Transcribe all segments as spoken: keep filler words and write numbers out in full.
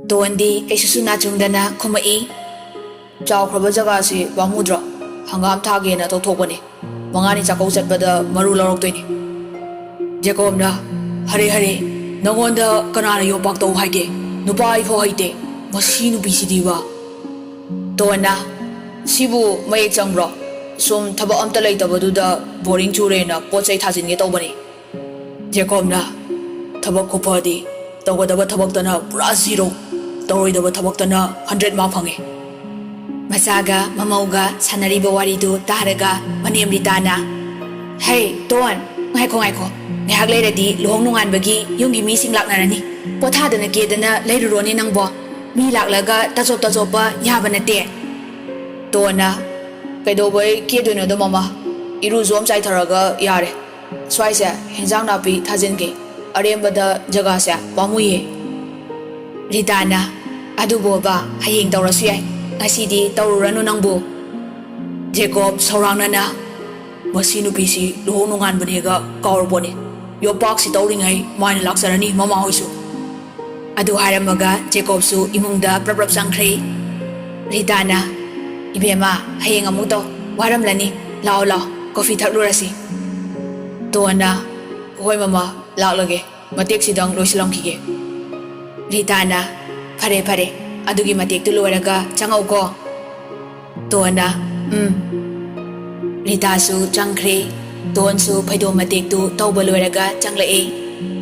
ꯗꯣꯟꯗꯤ ꯀꯩꯁꯨꯁꯨ ꯅꯥꯆꯨꯡꯗꯅ ꯈꯨꯝꯃꯛꯏ꯫ ꯆꯥꯎꯈ꯭ꯔꯕ ꯖꯒꯥꯁꯤ ꯄꯥꯝꯃꯨꯗ꯭ꯔꯣ? ꯍꯪꯒꯥꯝ ꯊꯥꯒꯦꯅ ꯇꯧꯊꯣꯛꯄꯅꯤ꯫ ꯃꯉꯥꯅꯤ ꯆꯥꯛꯀꯧ ꯆꯠꯄꯗ ꯃꯔꯨ ꯂꯧꯔꯛꯇꯣꯏꯅꯤ꯫ ꯖꯦꯀꯣꯕꯅ, "ꯍꯔꯦ ꯍꯔꯦ, ꯅꯉꯣꯟꯗ ꯀꯅꯥꯅ ꯌꯣꯄꯥꯛ ꯇꯧ ꯍꯥꯏꯒꯦ? ꯅꯨꯄꯥ ꯑꯩꯐꯥꯎ ꯍꯩꯇꯦ꯫ ꯃꯁꯤ ꯅꯨꯄꯤꯁꯤꯗꯤꯕ꯫" ꯗꯣꯟꯅ, "ꯁꯤꯕꯨ ꯃꯌꯦꯛ ꯆꯪꯕ꯭ꯔꯣ? ꯁꯨꯝ ꯊꯕꯛ ꯑꯝꯇ ꯂꯩꯇꯕꯗꯨꯗ ꯕꯣꯔꯤꯡ ꯆꯨꯔꯦꯅ ꯄꯣꯠ ꯆꯩ ꯊꯥꯖꯤꯟꯒꯦ ꯇꯧꯕꯅꯤ꯫" ꯖꯦꯀꯣꯕꯅ, "ꯊꯕꯛ ꯈꯨꯐꯗꯤ, ꯇꯧꯒꯗꯕ ꯊꯕꯛꯇꯅ ꯄꯨꯔꯥ ꯖꯤꯔꯣ, ꯇꯧꯔꯣꯏꯗꯕ ꯊꯕꯛꯇꯅ ꯍꯟꯗ꯭ꯔꯦꯠ ꯃꯥꯔꯛ ꯐꯪꯉꯦ꯫" ꯃꯆꯥꯒ ꯃꯃꯧꯒ ꯁꯥꯟꯅꯔꯤꯕ ꯋꯥꯔꯤꯗꯨ ꯇꯥꯔꯒ ꯃꯅꯦꯝ ꯔꯤꯇꯥꯅ, "ꯍꯩ, ꯗꯣꯟ, ꯉꯥꯏꯈꯣ, ꯉꯥꯏꯈꯣ꯫ ꯉꯥꯏꯍꯥꯛ ꯂꯩꯔꯗꯤ ꯂꯨꯍꯣꯡ ꯅꯣꯡꯉꯥꯟꯕꯒꯤ ꯌꯨꯝꯒꯤ ꯃꯤꯁꯤꯡ ꯂꯥꯛꯅꯔꯅꯤ꯫ ꯄꯣꯊꯥꯗꯅ ꯀꯦꯗꯅ ꯂꯩꯔꯨꯔꯣꯅꯦ ꯅꯪꯕꯣ꯫ ꯃꯤ ꯂꯥꯛꯂꯒ ꯇꯥꯆꯣꯞ ꯇꯥꯆꯣꯞꯄ ꯌꯥꯕ ꯅꯠꯇꯦ꯫" ꯗꯣꯟꯅ, "ꯀꯩꯗꯧꯕꯩ ꯀꯦꯗꯣꯏꯅꯣꯗ ꯃꯃꯥ? ꯏꯔꯨꯁꯨ ꯑꯝ ꯆꯥꯏꯊꯔꯒ ꯌꯥꯔꯦ꯫ ꯁ꯭ꯋꯥꯏꯁꯦ ꯍꯦꯟꯖꯥꯡ ꯅꯥꯄꯤ ꯊꯥꯖꯤꯟꯒꯦ꯫ ꯑꯔꯦꯝꯕꯗ ꯖꯒꯥꯁꯦ ꯄꯥꯝꯃꯨꯏꯌꯦ꯫" ꯔꯤꯇꯥꯅ, "ꯑꯗꯨꯕꯣꯕ, ꯍꯌꯦꯡ ꯇꯧꯔꯁꯨ ꯌꯥꯏ꯫ ꯉꯁꯤꯗꯤ ꯇꯧꯔꯨꯔꯅꯨ ꯅꯪꯕꯨ꯫" ꯖꯦꯀꯣꯕ ꯁꯧꯔꯥꯡꯅꯅ, "ꯃꯁꯤ ꯅꯨꯄꯤꯁꯤ ꯂꯨꯍꯣꯡ ꯅꯣꯡꯉꯥꯟꯕꯅꯦꯒ ꯀꯥꯎꯔꯕꯣꯅꯦ꯫ ꯌꯣꯄꯥꯛꯁꯤ ꯇꯧꯔꯤꯉꯩ ꯃꯥꯏꯅ ꯂꯥꯛꯆꯔꯅꯤ ꯃꯃꯥꯍꯣꯏꯁꯨ꯫" ꯑꯗꯨ ꯍꯥꯏꯔꯝꯃꯒ ꯖꯦꯀꯣꯕꯁꯨ ꯏꯃꯨꯡꯗ ꯄ꯭ꯔꯞ ꯄ꯭ꯔꯞ ꯆꯪꯈ꯭ꯔꯦ꯫ ꯔꯤꯇꯥꯅ, "ꯏꯕꯦꯝꯃ, ꯍꯌꯦꯡ ꯑꯃꯨꯛ ꯇꯧ꯫ ꯋꯥꯔꯝꯂꯅꯤ꯫ ꯂꯥꯛꯑꯣ, ꯂꯥꯛꯑꯣ, ꯀꯣꯐꯤ ꯊꯛꯂꯨꯔꯁꯤ꯫" ꯗꯣꯟꯅ, "ꯍꯣꯏ ꯃꯃꯥ, ꯂꯥꯛꯂꯒꯦ꯫ ꯃꯇꯦꯛꯁꯤꯗꯪ ꯂꯣꯏꯁꯤꯜꯂꯝꯈꯤꯒꯦ꯫" ꯔꯤꯇꯥꯅ, "ꯐꯔꯦ, ꯐꯔꯦ꯫ ꯑꯗꯨꯒꯤ ꯃꯇꯦꯛꯇꯨ ꯂꯣꯏꯔꯒ ꯆꯪꯉꯧꯀꯣ꯫" ꯗꯣꯟꯅ, "ꯎꯝ꯫" ꯔꯤꯇꯥꯁꯨ ꯆꯪꯈ꯭ꯔꯦ꯫ ꯗꯣꯟꯁꯨ ꯐꯩꯗꯣꯝ ꯃꯇꯦꯛꯇꯨ ꯇꯧꯕ ꯂꯣꯏꯔꯒ ꯆꯪꯂꯛꯑꯦ꯫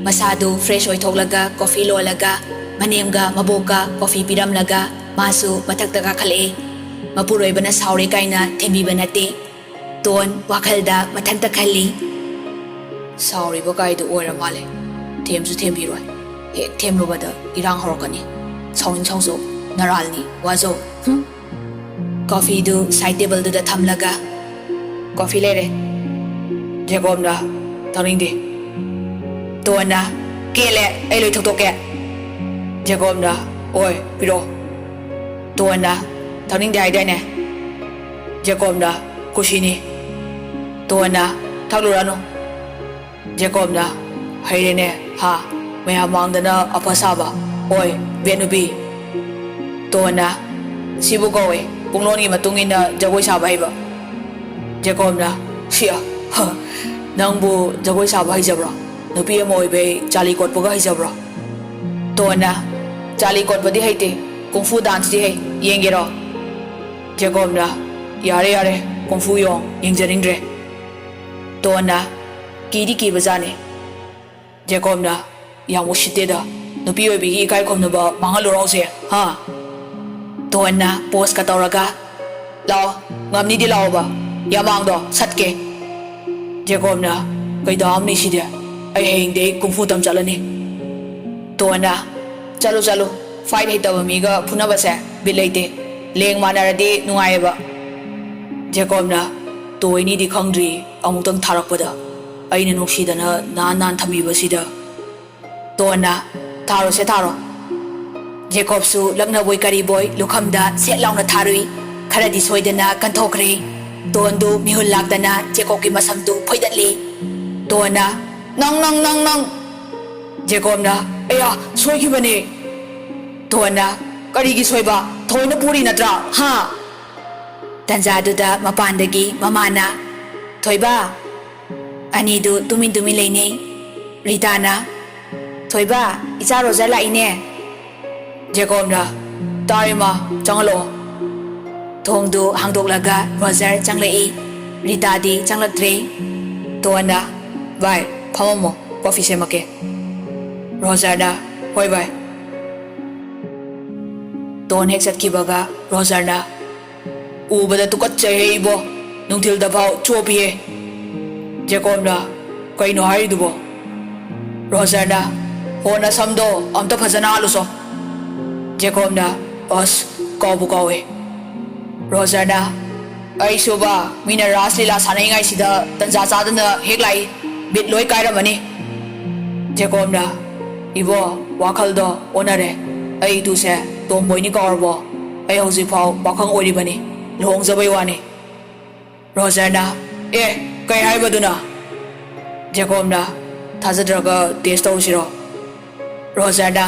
ꯃꯁꯥꯗꯨ ꯐ꯭ꯔꯦꯁ ꯑꯣꯏꯊꯣꯛꯂꯒ ꯀꯣꯐꯤ ꯂꯣꯜꯂꯒ ꯃꯅꯦꯝꯒ ꯃꯕꯣꯛꯀ ꯀꯣꯐꯤ ꯄꯤꯔꯝꯂꯒ ꯃꯥꯁꯨ ꯃꯊꯛꯇ ꯀꯥꯈꯠꯂꯛꯑꯦ꯫ ꯃꯄꯨꯔꯣꯏꯕꯅ ꯁꯥꯎꯔꯦ ꯀꯥꯏꯅ ꯊꯦꯝꯕꯤꯕ ꯅꯠꯇꯦ꯫ ꯗꯣꯟ ꯋꯥꯈꯜꯗ ꯃꯊꯟꯇ ꯈꯜꯂꯤ꯫ "ꯁꯥꯎꯔꯤꯕ ꯀꯥꯏꯗꯨ ꯑꯣꯏꯔ ꯃꯥꯜꯂꯦ꯫ ꯊꯦꯝꯁꯨ ꯊꯦꯝꯕꯤꯔꯣꯏ꯫ ꯍꯦꯛ ꯊꯦꯝꯂꯨꯕꯗ ꯏꯔꯥꯡ ꯍꯧꯔꯛꯀꯅꯤ꯫ ꯁꯥꯎꯅꯤꯡ ꯁꯥꯎꯖꯧ, ꯅꯔꯥꯜꯅꯤ, ꯋꯥꯖꯧ꯫ ꯍꯨꯝ꯫" ꯀꯣꯐꯤꯗꯨ ꯁꯥꯏꯠ ꯇꯦꯕꯜꯗꯨꯗ ꯊꯝꯂꯒ, "ꯀꯣꯐꯤ ꯂꯩꯔꯦ꯫" ꯖꯦꯀꯣꯕꯅ, "ꯊꯛꯅꯤꯡꯗꯦ꯫" ꯗꯣꯟꯅ, "ꯀꯦꯜꯂꯦ, ꯑꯩ ꯂꯣꯏ ꯊꯛꯇꯣꯛꯀꯦ꯫" ꯖꯦꯀꯣꯕꯅ, "ꯑꯣꯏ, ꯄꯤꯔꯛꯑꯣ꯫" ꯗꯣꯟꯅ, "ꯊꯛꯅꯤꯡꯗꯦ ꯍꯥꯏꯗꯥꯏꯅꯦ?" ꯖꯦꯀꯣꯕꯅ, "ꯀꯨꯁꯤꯅꯤ꯫" ꯗꯣꯟꯅ, "ꯊꯛꯂꯨꯔꯅꯨ꯫" ꯖꯦꯀꯣꯕꯅ, "ꯍꯩꯔꯦꯅꯦ, ꯍꯥ? ꯃꯌꯥꯝ ꯃꯥꯡꯗꯅ ꯑꯐ ꯁꯥꯕ꯫ "ꯍꯣꯏ, ꯕꯦꯠ ꯅꯨꯄꯤ꯫" ꯇꯣꯟꯅ, "ꯁꯤꯕꯨ ꯀꯧꯋꯦ ꯄꯨꯡꯂꯣꯟꯒꯤ ꯃꯇꯨꯡ ꯏꯟꯅ ꯖꯒꯣꯏ ꯁꯥꯕ ꯍꯩꯕ꯫" ꯖꯦꯀꯣꯕꯅ, "ꯁꯤ, ꯍ, ꯅꯪꯕꯨ ꯖꯒꯣꯏ ꯁꯥꯕ ꯍꯩꯖꯕ꯭ꯔꯣ? ꯅꯨꯄꯤ ꯑꯃ ꯑꯣꯏꯕꯩ ꯆꯥꯂꯤ ꯀꯣꯠꯄꯒ ꯍꯩꯖꯕ꯭ꯔꯣ?" ꯇꯣꯟꯅ, "ꯆꯥꯂꯤ ꯀꯣꯠꯄꯗꯤ ꯍꯩꯇꯦ, ꯀꯨꯡꯐꯨ ꯗꯥꯟꯁꯇꯤ ꯍꯩ, ꯌꯦꯡꯒꯦꯔꯣ?" ꯖꯦꯀꯣꯕꯅ, "ꯌꯥꯔꯦ, ꯌꯥꯔꯦ, ꯀꯨꯡꯐꯨ ꯌꯣꯡ, ꯌꯦꯡꯖꯅꯤꯡꯗ꯭ꯔꯦ꯫" ꯇꯣꯟꯅ, "ꯀꯤꯗꯤ ꯀꯤꯕꯖꯥꯠꯅꯤ꯫" ꯖꯦꯀꯣꯕꯅ, "ꯌꯥꯝ ꯎꯁꯤꯠꯇꯦꯗ, ꯅꯨꯄꯤ ꯑꯣꯏꯕꯤꯒꯤ ꯏꯀꯥꯏ ꯈꯨꯝꯅꯕ ꯃꯥꯡꯍꯜꯂꯨꯔꯣ ꯍꯧꯖꯤꯛ, ꯍꯥ?" ꯇꯣꯟꯅ ꯄꯣꯁꯀ ꯇꯧꯔꯒ, "ꯂꯥꯛꯑꯣ, ꯉꯝꯅꯤꯗꯤ ꯂꯥꯛꯑꯣꯕ, ꯌꯥꯃꯥꯡꯗꯣ ꯁꯠꯀꯦ꯫" ꯖꯦꯀꯣꯕꯅ, "ꯀꯩꯗꯥꯝꯅꯤ ꯁꯤꯗꯤ, ꯑꯩ ꯍꯌꯦꯡꯗꯩ ꯀꯨꯡꯐꯨ ꯇꯝ ꯆꯠꯂꯅꯤ꯫" ꯇꯣꯟꯅ, "ꯆꯠꯂꯨ, ꯆꯠꯂꯨ, ꯐꯥꯏꯠ ꯍꯩꯇꯕ ꯃꯤꯒ ꯐꯨꯅꯕꯁꯦ ꯕꯤꯠ ꯂꯩꯇꯦ, ꯂꯦꯡ ꯃꯥꯟꯅꯔꯗꯤ ꯅꯨꯡꯉꯥꯏꯌꯦꯕ꯫" ꯖꯦꯀꯣꯕꯅ, "ꯇꯣꯏꯅꯤꯗꯤ ꯈꯪꯗ꯭ꯔꯤ, ꯑꯃꯨꯛꯇꯪ ꯊꯥꯔꯛꯄꯗ ꯑꯩꯅ ꯅꯨꯡꯁꯤꯗꯅ ꯅꯥꯟ ꯅꯥꯟ ꯊꯝꯕꯤꯕꯁꯤꯗ꯫" ꯇꯣꯟꯅ, "ꯊꯥꯔꯣꯁꯦ, ꯊꯥꯔꯣ꯫" ꯖꯦꯀꯣꯕꯁꯨ ꯂꯛꯅꯕꯣꯏ ꯀꯔꯤꯕꯣꯏ ꯂꯨꯈꯝꯗ ꯁꯦꯠ ꯂꯥꯎꯅ ꯊꯥꯔꯨꯏ꯫ ꯈꯔꯗꯤ ꯁꯣꯏꯗꯅ ꯀꯟꯊꯣꯛꯈ꯭ꯔꯦ꯫ ꯇꯣꯟꯗꯨ ꯃꯤꯍꯨꯜ ꯂꯥꯛꯇꯅ ꯖꯦꯀꯣꯕꯀꯤ ꯃꯁꯝꯗꯨ ꯐꯣꯏꯗꯠꯂꯤ꯫ ꯇꯣꯟꯅ, "ꯅꯪ, ꯅꯪ, ꯅꯪ, ꯅꯪ!" ꯖꯦꯀꯣꯕꯅ, "ꯑꯌꯥ, ꯁꯣꯏꯈꯤꯕꯅꯦ꯫" ꯇꯣꯟꯅ, "ꯀꯔꯤꯒꯤ ꯁꯣꯏꯕ? ꯊꯑꯣꯏꯅ ꯄꯨꯔꯤ ꯅꯠꯇ꯭ꯔꯥ? ꯍꯥ?" ꯇꯟꯖꯥꯗꯨꯗ ꯃꯄꯥꯟꯗꯒꯤ ꯃꯃꯥꯅ, "ꯊꯣꯏꯕ!" ꯑꯅꯤꯗꯨ ꯇꯨꯃꯤꯟ ꯇꯨꯃꯤꯟ ꯂꯩꯅꯩ꯫ ꯔꯤꯇꯥꯅ, "ꯊꯣꯏꯕ, ꯏꯆꯥ ꯔꯣꯖꯔ ꯂꯥꯛꯏꯅꯦ꯫" ꯖꯦꯀꯣꯕꯅ, "ꯇꯥꯔꯦ ꯃꯥ, ꯆꯪꯍꯜꯂꯛꯑꯣ꯫" ꯊꯣꯡꯗꯨ ꯍꯥꯡꯗꯣꯛꯂꯒ ꯔꯣꯖꯔ ꯆꯪꯂꯛꯏ꯫ ꯔꯤꯇꯥꯗꯤ ꯆꯪꯂꯛꯇ꯭ꯔꯦ꯫ ꯇꯣꯟꯅ, "ꯚꯥꯏ, ꯐꯝꯃꯝꯃꯣ, ꯀꯣꯐꯤ ꯁꯦꯝꯃꯛꯀꯦ꯫" ꯔꯣꯖꯔꯅ, "ꯍꯣꯏ ꯚꯥꯏ꯫" ꯇꯣꯟ ꯍꯦꯛ ꯆꯠꯈꯤꯕꯒ ꯔꯣꯖꯔꯅ, "ꯎꯕꯗ ꯇꯨꯀꯠꯆꯩꯍꯦ ꯏꯕꯣ, ꯅꯨꯡꯊꯤꯜꯗ ꯐꯥꯎ ꯆꯣꯞꯄꯤꯍꯦ꯫" ꯖꯦꯀꯣꯕꯅ, "ꯀꯩꯅꯣ ꯍꯥꯏꯔꯤꯗꯨꯕꯣ?" ꯔꯣꯖꯔꯅ, "ꯍꯣ, ꯅꯁꯝꯗꯣ ꯑꯝꯇ ꯐꯖꯅ ꯍꯥꯠꯂꯨꯁꯣ꯫" ꯖꯦꯀꯣꯕꯅ, "ꯑꯁ, ꯀꯥꯎꯕꯨ ꯀꯥꯎꯋꯦ꯫" ꯔꯣꯖꯔꯅ, "ꯑꯩꯁꯨꯕ, ꯃꯤꯅ ꯔꯥꯁ ꯂꯤꯂꯥ ꯁꯥꯟꯅꯔꯤꯉꯩꯁꯤꯗ ꯇꯟꯖꯥ ꯆꯥꯗꯅ ꯍꯦꯛ ꯂꯥꯛꯏ, ꯕꯤꯠ ꯂꯣꯏ ꯀꯥꯏꯔꯝꯃꯅꯤ꯫" ꯖꯦꯀꯣꯕꯅ, "ꯏꯕꯣ, ꯋꯥꯈꯜꯗꯣ ꯑꯣꯟꯅꯔꯦ꯫ ꯑꯩ ꯏꯇꯨꯁꯦ ꯇꯣꯝꯕꯣꯏꯅꯤ ꯀꯥꯎꯔꯕꯣ? ꯑꯩ ꯍꯧꯖꯤꯛꯐꯥꯎ ꯄꯥꯈꯪ ꯑꯣꯏꯔꯤꯕꯅꯤ, ꯂꯨꯍꯣꯡꯖꯕꯩ ꯋꯥꯅꯤ꯫" ꯔꯣꯖꯔꯅ, "ꯑꯦ, ꯀꯩ ꯍꯥꯏꯕꯗꯨꯅ?" ꯖꯦꯀꯣꯕꯅ, "ꯊꯥꯖꯗ꯭ꯔꯒ ꯇꯦꯁ ꯇꯧꯔꯨꯁꯤꯔꯣ?" ꯔꯣꯖꯔꯅ,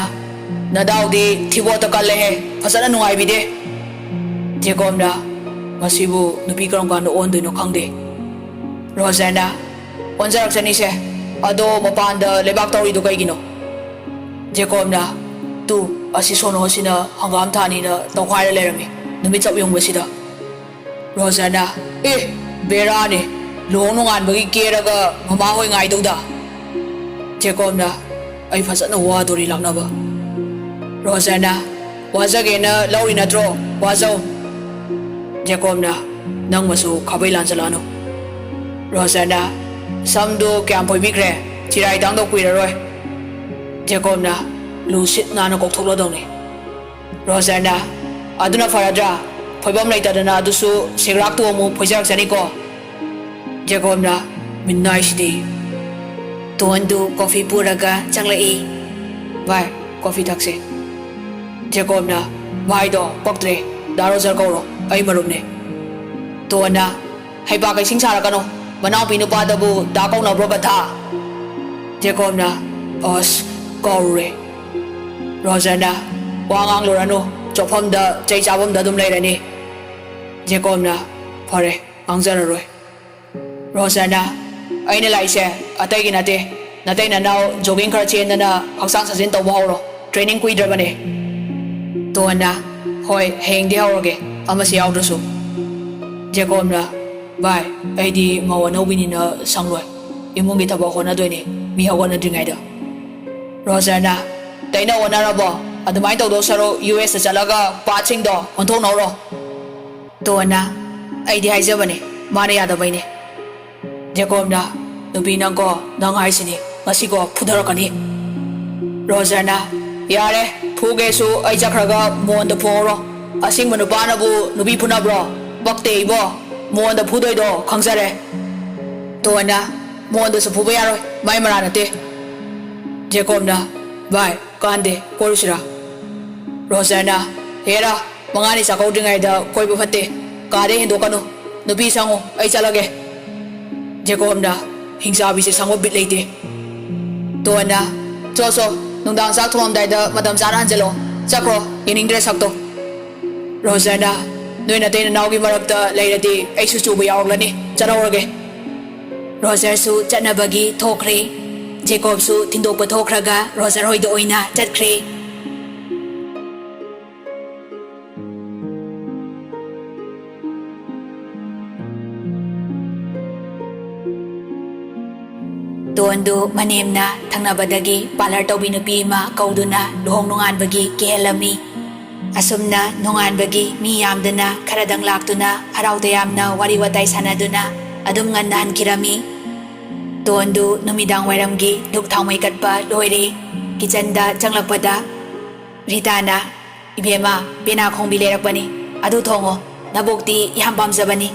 "ꯅꯗꯥꯎꯗꯤ ꯊꯤꯕꯣꯠꯇ ꯀꯜꯂꯦꯍꯦ, ꯐꯖꯅ ꯅꯨꯡꯉꯥꯏꯕꯤꯗꯦ꯫" ꯖꯦꯀꯣꯕꯅ, "ꯃꯁꯤꯕꯨ ꯅꯨꯄꯤ ꯀꯔꯝ ꯀꯥꯟꯗ ꯑꯣꯟꯗꯣꯏꯅꯣ ꯈꯪꯗꯦ꯫" ꯔꯣꯖꯔꯅ, "ꯑꯣꯟꯖꯔꯛꯆꯅꯤꯁꯦ, ꯑꯗꯣ ꯃꯄꯥꯟꯗ ꯂꯩꯕꯥꯛ ꯇꯧꯔꯤꯗꯣ ꯀꯩꯒꯤꯅꯣ?" ꯖꯦꯀꯣꯕꯅ, "ꯇꯨ, ꯑꯁꯤ ꯁꯣꯅꯣ ꯑꯁꯤꯅ ꯍꯪꯒꯥꯝ ꯊꯥꯅꯤꯅ ꯇꯧꯈꯥꯏꯔ ꯂꯩꯔꯝꯃꯤ, ꯅꯨꯃꯤꯠ ꯆꯞ ꯌꯨꯡꯕꯁꯤꯗ꯫" ꯔꯣꯖꯔꯅ, "ꯑꯦ, ꯕꯦꯔꯥꯅꯦ, ꯂꯨꯍꯣꯡ ꯅꯣꯡꯉꯥꯟꯕꯒꯤ ꯀꯦꯔꯒ ꯃꯃꯥꯍꯣꯏ ꯉꯥꯏꯗꯧꯗ꯫" ꯖꯦꯀꯣꯕꯅ, "ꯑꯩ ꯐꯖꯅ ꯋꯥꯗꯣꯔꯤ ꯂꯥꯛꯅꯕ꯫" ꯔꯣꯖꯔꯅ, "ꯋꯥꯖꯒꯦꯅ ꯂꯧꯔꯤ ꯅꯠꯇ꯭ꯔꯣ? ꯋꯥꯖꯧ꯫" ꯖꯦꯀꯣꯕꯅ, "ꯅꯪ ꯃꯆꯨ ꯈꯥꯕꯩ ꯂꯥꯟꯖꯜꯂꯛꯑꯅꯨ꯫" ꯔꯣꯖꯔꯅ, "ꯁꯝꯗꯨ ꯀꯌꯥꯝ ꯐꯣꯏꯕꯤꯈ꯭ꯔꯦ? ꯆꯤꯔꯥꯏ ꯇꯥꯡꯗꯧ ꯀꯨꯏꯔꯔꯣꯏ꯫" ꯖꯦꯀꯣꯕꯅ, "ꯂꯨ ꯁꯤꯠ ꯅꯥꯟꯅ ꯀꯣꯛꯊꯣꯛꯂꯗꯧꯅꯤ꯫" ꯔꯣꯖꯔꯅ, "ꯑꯗꯨꯅ ꯐꯔꯗ꯭ꯔꯥ? ꯐꯣꯏꯐꯝ ꯂꯩꯇꯗꯅ ꯑꯗꯨꯁꯨ ꯁꯦꯒ꯭ꯔꯥꯛꯇꯨ ꯑꯃꯨꯛ ꯐꯣꯏꯖꯔꯛꯆꯅꯤꯀꯣ꯫" ꯖꯦꯀꯣꯕꯅ, "ꯃꯤꯅꯥꯏꯁꯤꯗꯤ꯫" ꯇꯣꯟꯗꯨ ꯀꯣꯐꯤ ꯄꯨꯔꯒ ꯆꯪꯂꯛꯏ꯫ "ꯚꯥꯏ, ꯀꯣꯐꯤ ꯊꯛꯁꯦ꯫" ꯖꯦꯀꯣꯕꯅ, "ꯚꯥꯏꯗꯣ ꯄꯛꯇ꯭ꯔꯦ, ꯗꯥ ꯔꯣꯖꯔ ꯀꯧꯔꯣ, ꯑꯩ ꯃꯔꯨꯞꯅꯦ꯫" ꯇꯣꯟꯅ, "ꯍꯩꯄꯥꯛ ꯀꯩꯁꯤꯡ ꯁꯥꯔꯛꯀꯅꯣ, ꯃꯅꯥꯎꯄꯤ ꯅꯨꯄꯥꯗꯕꯨ ꯗꯥ ꯀꯧꯅꯕ꯭ꯔꯣ ꯒꯙꯥ?" ꯖꯦꯀꯣꯕꯅ, "ꯑꯁ, ꯀꯥꯎꯔꯨꯔꯦ꯫" ꯔꯣꯖꯔꯅ, "ꯋꯥ ꯉꯥꯡꯂꯨꯔꯅꯨ, ꯆꯣꯞꯐꯝꯗ ꯆꯩ ꯆꯥꯐꯝꯗ ꯑꯗꯨꯝ ꯂꯩꯔꯅꯤ꯫" ꯖꯦꯀꯣꯕꯅ, "ꯐꯔꯦ, ꯉꯥꯡꯖꯔꯔꯣꯏ꯫" ꯔꯣꯖꯔꯅ, "ꯑꯩꯅ ꯂꯥꯛꯏꯁꯦ ꯑꯇꯩꯒꯤ ꯅꯠꯇꯦ, ꯅꯇꯩ ꯅꯅꯥꯎ ꯖꯣꯒꯤꯡ ꯈꯔ ꯆꯦꯟꯗꯅ ꯍꯛꯆꯥꯡ ꯁꯥꯖꯦꯟ ꯇꯧꯕ ꯍꯧꯔꯣ, ꯇ꯭ꯔꯦꯅꯤꯡ ꯀꯨꯏꯗ꯭ꯔꯕꯅꯦ꯫" ꯇꯣꯟꯅ, "ꯍꯣꯏ, ꯍꯌꯦꯡꯗꯤ ꯍꯧꯔꯒꯦ, ꯑꯃꯁꯨ ꯌꯥꯎꯗ꯭ꯔꯁꯨ꯫" ꯖꯦꯀꯣꯕꯅ, "ꯚꯥꯏ, ꯑꯩꯗꯤ ꯃꯧ ꯑꯅꯧꯕꯤꯅꯤꯅ ꯁꯪꯂꯣꯏ, ꯏꯃꯨꯡꯒꯤ ꯊꯕꯛ ꯍꯣꯠꯅꯗꯣꯏꯅꯤ, ꯃꯤ ꯍꯧꯒꯠꯅꯗ꯭ꯔꯤꯉꯩꯗ꯫" ꯔꯣꯖꯔꯅ, "ꯇꯩꯅ ꯑꯣꯟꯅꯔꯕꯣ? ꯑꯗꯨꯃꯥꯏꯅ ꯇꯧꯗꯧ ꯁꯔꯨꯛ ꯌꯨ ꯑꯦꯁꯇ ꯆꯠꯂꯒ ꯄꯥꯠꯁꯤꯡꯗꯣ ꯑꯣꯟꯊꯣꯛꯅꯧꯔꯣ꯫" ꯇꯣꯟꯅ, "ꯑꯩꯗꯤ ꯍꯥꯏꯖꯕꯅꯦ, ꯃꯥꯅ ꯌꯥꯗꯕꯩꯅꯦ꯫" ꯖꯦꯀꯣꯕꯅ, "ꯅꯨꯄꯤ ꯅꯪꯀꯣ, ꯅꯪ ꯍꯥꯏꯁꯤꯅꯤ, ꯉꯁꯤꯀꯣ ꯐꯨꯊꯔꯛꯀꯅꯤ꯫" ꯔꯣꯖꯔꯅ, "ꯌꯥꯔꯦ, ꯐꯨꯒꯦꯁꯨ ꯑꯩ ꯆꯠꯈ꯭ꯔꯒ ꯃꯣꯟꯗ ꯐꯨꯍꯧꯔꯣ꯫ ꯑꯁꯦꯡꯕ ꯅꯨꯄꯥꯅꯕꯨ ꯅꯨꯄꯤ ꯐꯨꯅꯕ꯭ꯔꯣ? ꯄꯛꯇꯦ ꯏꯕꯣ, ꯃꯣꯟꯗ ꯐꯨꯗꯣꯏꯗꯣ ꯈꯪꯖꯔꯦ꯫" ꯇꯣꯟꯅ, "ꯃꯣꯟꯗꯁꯨ ꯐꯨꯕ ꯌꯥꯔꯣꯏ, ꯃꯥꯏ ꯃꯔꯥ ꯅꯠꯇꯦ꯫" ꯖꯦꯀꯣꯕꯅ, "ꯚꯥꯏ, ꯀꯥꯟꯗꯦ, ꯀꯣꯏꯔꯨꯁꯤꯔꯥ?" ꯔꯣꯖꯔꯅ, "ꯍꯦꯔꯥ, ꯃꯉꯥꯅꯤ ꯆꯥꯛꯀꯧꯗ꯭ꯔꯤꯉꯩꯗ ꯀꯣꯏꯕ ꯐꯠꯇꯦ꯫ ꯀꯥꯗꯩ ꯍꯦꯟꯗꯣꯛꯀꯅꯨ꯫ ꯅꯨꯄꯤ ꯁꯪꯉꯨ, ꯑꯩ ꯆꯠꯂꯒꯦ꯫" ꯖꯦꯀꯣꯕꯅ, "ꯍꯤꯡꯆꯥꯕꯤꯁꯦ ꯁꯪꯕ ꯕꯤꯠ ꯂꯩꯇꯦ꯫" ꯇꯣꯟꯅ, "ꯆꯣ, ꯆꯣ, ꯅꯨꯡꯗꯥꯡ ꯆꯥꯛ ꯊꯣꯡꯉꯝꯗꯥꯏꯗ ꯃꯇꯝ ꯆꯥꯅ ꯍꯟꯖꯤꯜꯂꯣ꯫ ꯆꯠꯈ꯭ꯔꯣ, ꯌꯦꯡꯅꯤꯡꯗ꯭ꯔꯦ ꯁꯛꯇꯣ꯫ ꯔꯣꯖꯔꯅ, "ꯅꯣꯏ ꯅꯇꯩ ꯅꯅꯥꯎꯒꯤ ꯃꯔꯛꯇ ꯂꯩꯔꯗꯤ ꯑꯩꯁꯨ ꯆꯨꯕ ꯌꯥꯎꯔꯛꯂꯅꯤ꯫ ꯆꯠꯍꯧꯔꯒꯦ꯫" ꯔꯣꯖꯔꯁꯨ ꯆꯠꯅꯕꯒꯤ ꯊꯣꯛꯈ꯭ꯔꯦ꯫ ꯖꯦꯀꯣꯕꯁꯨ ꯊꯤꯟꯗꯣꯛꯄ ꯊꯣꯛꯈ꯭ꯔꯒ ꯔꯣꯖꯔ ꯍꯣꯏꯗ ꯑꯣꯏꯅ ꯆꯠꯈ꯭ꯔꯦ꯫ ꯇꯣꯟꯗꯨ ꯃꯅꯦꯝꯅ ꯊꯪꯅꯕꯗꯒꯤ ꯄꯥꯔꯂꯔ ꯇꯧꯕꯤ ꯅꯨꯄꯤ ꯑꯃ ꯀꯧꯗꯨꯅ ꯂꯨꯍꯣꯡ ꯅꯣꯡꯉꯥꯟꯕꯒꯤ ꯀꯦꯍꯜꯂꯝꯃꯤ꯫ ꯑꯁꯨꯝꯅ ꯅꯣꯡꯉꯥꯟꯕꯒꯤ ꯃꯤ ꯌꯥꯝꯗꯨꯅ ꯈꯔꯗꯪ ꯂꯥꯛꯇꯨꯅ ꯍꯔꯥꯎ ꯇꯌꯥꯝꯅ ꯋꯥꯔꯤ ꯋꯥꯇꯥꯏ ꯁꯥꯟꯅꯗꯨꯅ ꯑꯗꯨꯝ ꯉꯟꯅ ꯍꯟꯈꯤꯔꯝꯃꯤ꯫ ꯇꯣꯟꯗꯨ ꯅꯨꯃꯤꯗꯥꯡ ꯋꯥꯏꯔꯝꯒꯤ ꯙꯨꯞ ꯊꯥꯎꯃꯩ ꯀꯠꯄ ꯂꯣꯏꯔꯦ꯫ ꯀꯤꯆꯟꯗ ꯆꯪꯂꯛꯄꯗ ꯔꯤꯇꯥꯅ, "ꯏꯕꯦꯝꯃ, ꯄꯦꯅꯥ ꯈꯣꯡꯕꯤ ꯂꯩꯔꯛꯄꯅꯤ, ꯑꯗꯨ ꯊꯣꯡꯉꯣ, ꯅꯕꯣꯛꯇꯤ ꯌꯥꯝ ꯄꯥꯝꯖꯕꯅꯤ꯫"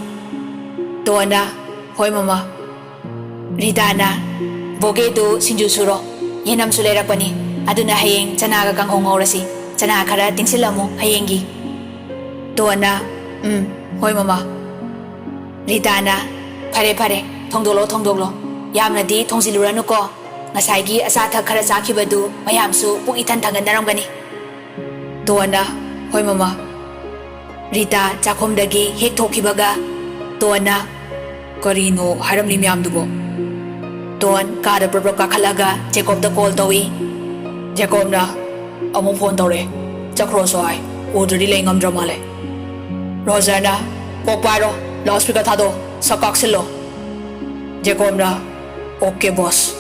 ꯇꯣꯟꯅ, "ꯍꯣꯏ ꯃꯃꯥ꯫" ꯔꯤꯇꯥꯅ, "ꯕꯣꯒꯦꯗꯨ ꯁꯤꯡꯖꯨ ꯁꯨꯔꯣ, ꯌꯦꯅꯝꯁꯨ ꯂꯩꯔꯛꯄꯅꯤ, ꯑꯗꯨꯅ ꯍꯌꯦꯡ ꯆꯅꯥꯒ ꯀꯥꯡꯍꯧ ꯉꯧꯔꯁꯤ꯫ ꯆꯅꯥ ꯈꯔ ꯇꯤꯡꯁꯤꯜꯂꯝꯃꯨ ꯍꯌꯦꯡꯒꯤ꯫" ꯇꯣꯟꯅ, "ꯎꯝ, ꯍꯣꯏ ꯃꯃꯥ꯫" ꯔꯤꯇꯥꯅ, "ꯐꯔꯦ ꯐꯔꯦ, ꯊꯣꯡꯗꯣꯛꯂꯣ ꯊꯣꯡꯗꯣꯛꯂꯣ, ꯌꯥꯝꯅꯗꯤ ꯊꯣꯡꯖꯤꯜꯂꯨꯔꯅꯨꯀꯣ꯫ ꯉꯁꯥꯏꯒꯤ ꯑꯆꯥ ꯑꯊꯛ ꯈꯔ ꯆꯥꯈꯤꯕꯗꯨ ꯃꯌꯥꯝꯁꯨ ꯄꯨꯛ ꯏꯊꯟ ꯊꯟꯒꯠꯅꯔꯝꯒꯅꯤ꯫" ꯇꯣꯟꯅ, "ꯍꯣꯏ ꯃꯃꯥ꯫" ꯔꯤꯇꯥ ꯆꯥꯛꯈꯨꯝꯗꯒꯤ ꯍꯦꯛ ꯊꯣꯛꯈꯤꯕꯒ ꯇꯣꯟꯅ, "ꯀꯔꯤꯅꯣ ꯍꯥꯏꯔꯝꯂꯤ ꯃꯌꯥꯝꯗꯨꯕꯣ?" ꯇꯣꯟ ꯀꯥꯗ ꯄ꯭ꯔꯞ ꯄ꯭ꯔꯞ ꯀꯥꯈꯠꯂꯒ ꯖꯦꯀꯣꯕꯇ ꯀꯣꯜ ꯇꯧꯏ꯫ ꯖꯦꯀꯣꯕꯅ, "ꯑꯃꯨꯛ ꯐꯣꯟ ꯇꯧꯔꯛꯑꯦ, ꯆꯠꯈ꯭ꯔꯣꯁꯨ ꯍꯥꯏ, ꯎꯗ꯭ꯔꯗꯤ ꯂꯩ ꯉꯝꯗ꯭ꯔ ꯃꯥꯜꯂꯦ꯫" ꯔꯣꯖꯔꯅ, "ꯀꯣꯛ ꯄꯥꯏꯔꯣ, ꯂꯥꯎꯠ ꯁ꯭ꯄꯤꯀꯔ ꯊꯥꯗꯣꯛꯑꯣ, ꯁꯛ ꯀꯥꯛꯁꯤꯜꯂꯣ꯫" ꯖꯦꯀꯣꯕꯅ, "ꯑꯣꯀꯦ ꯕꯣꯁ꯫"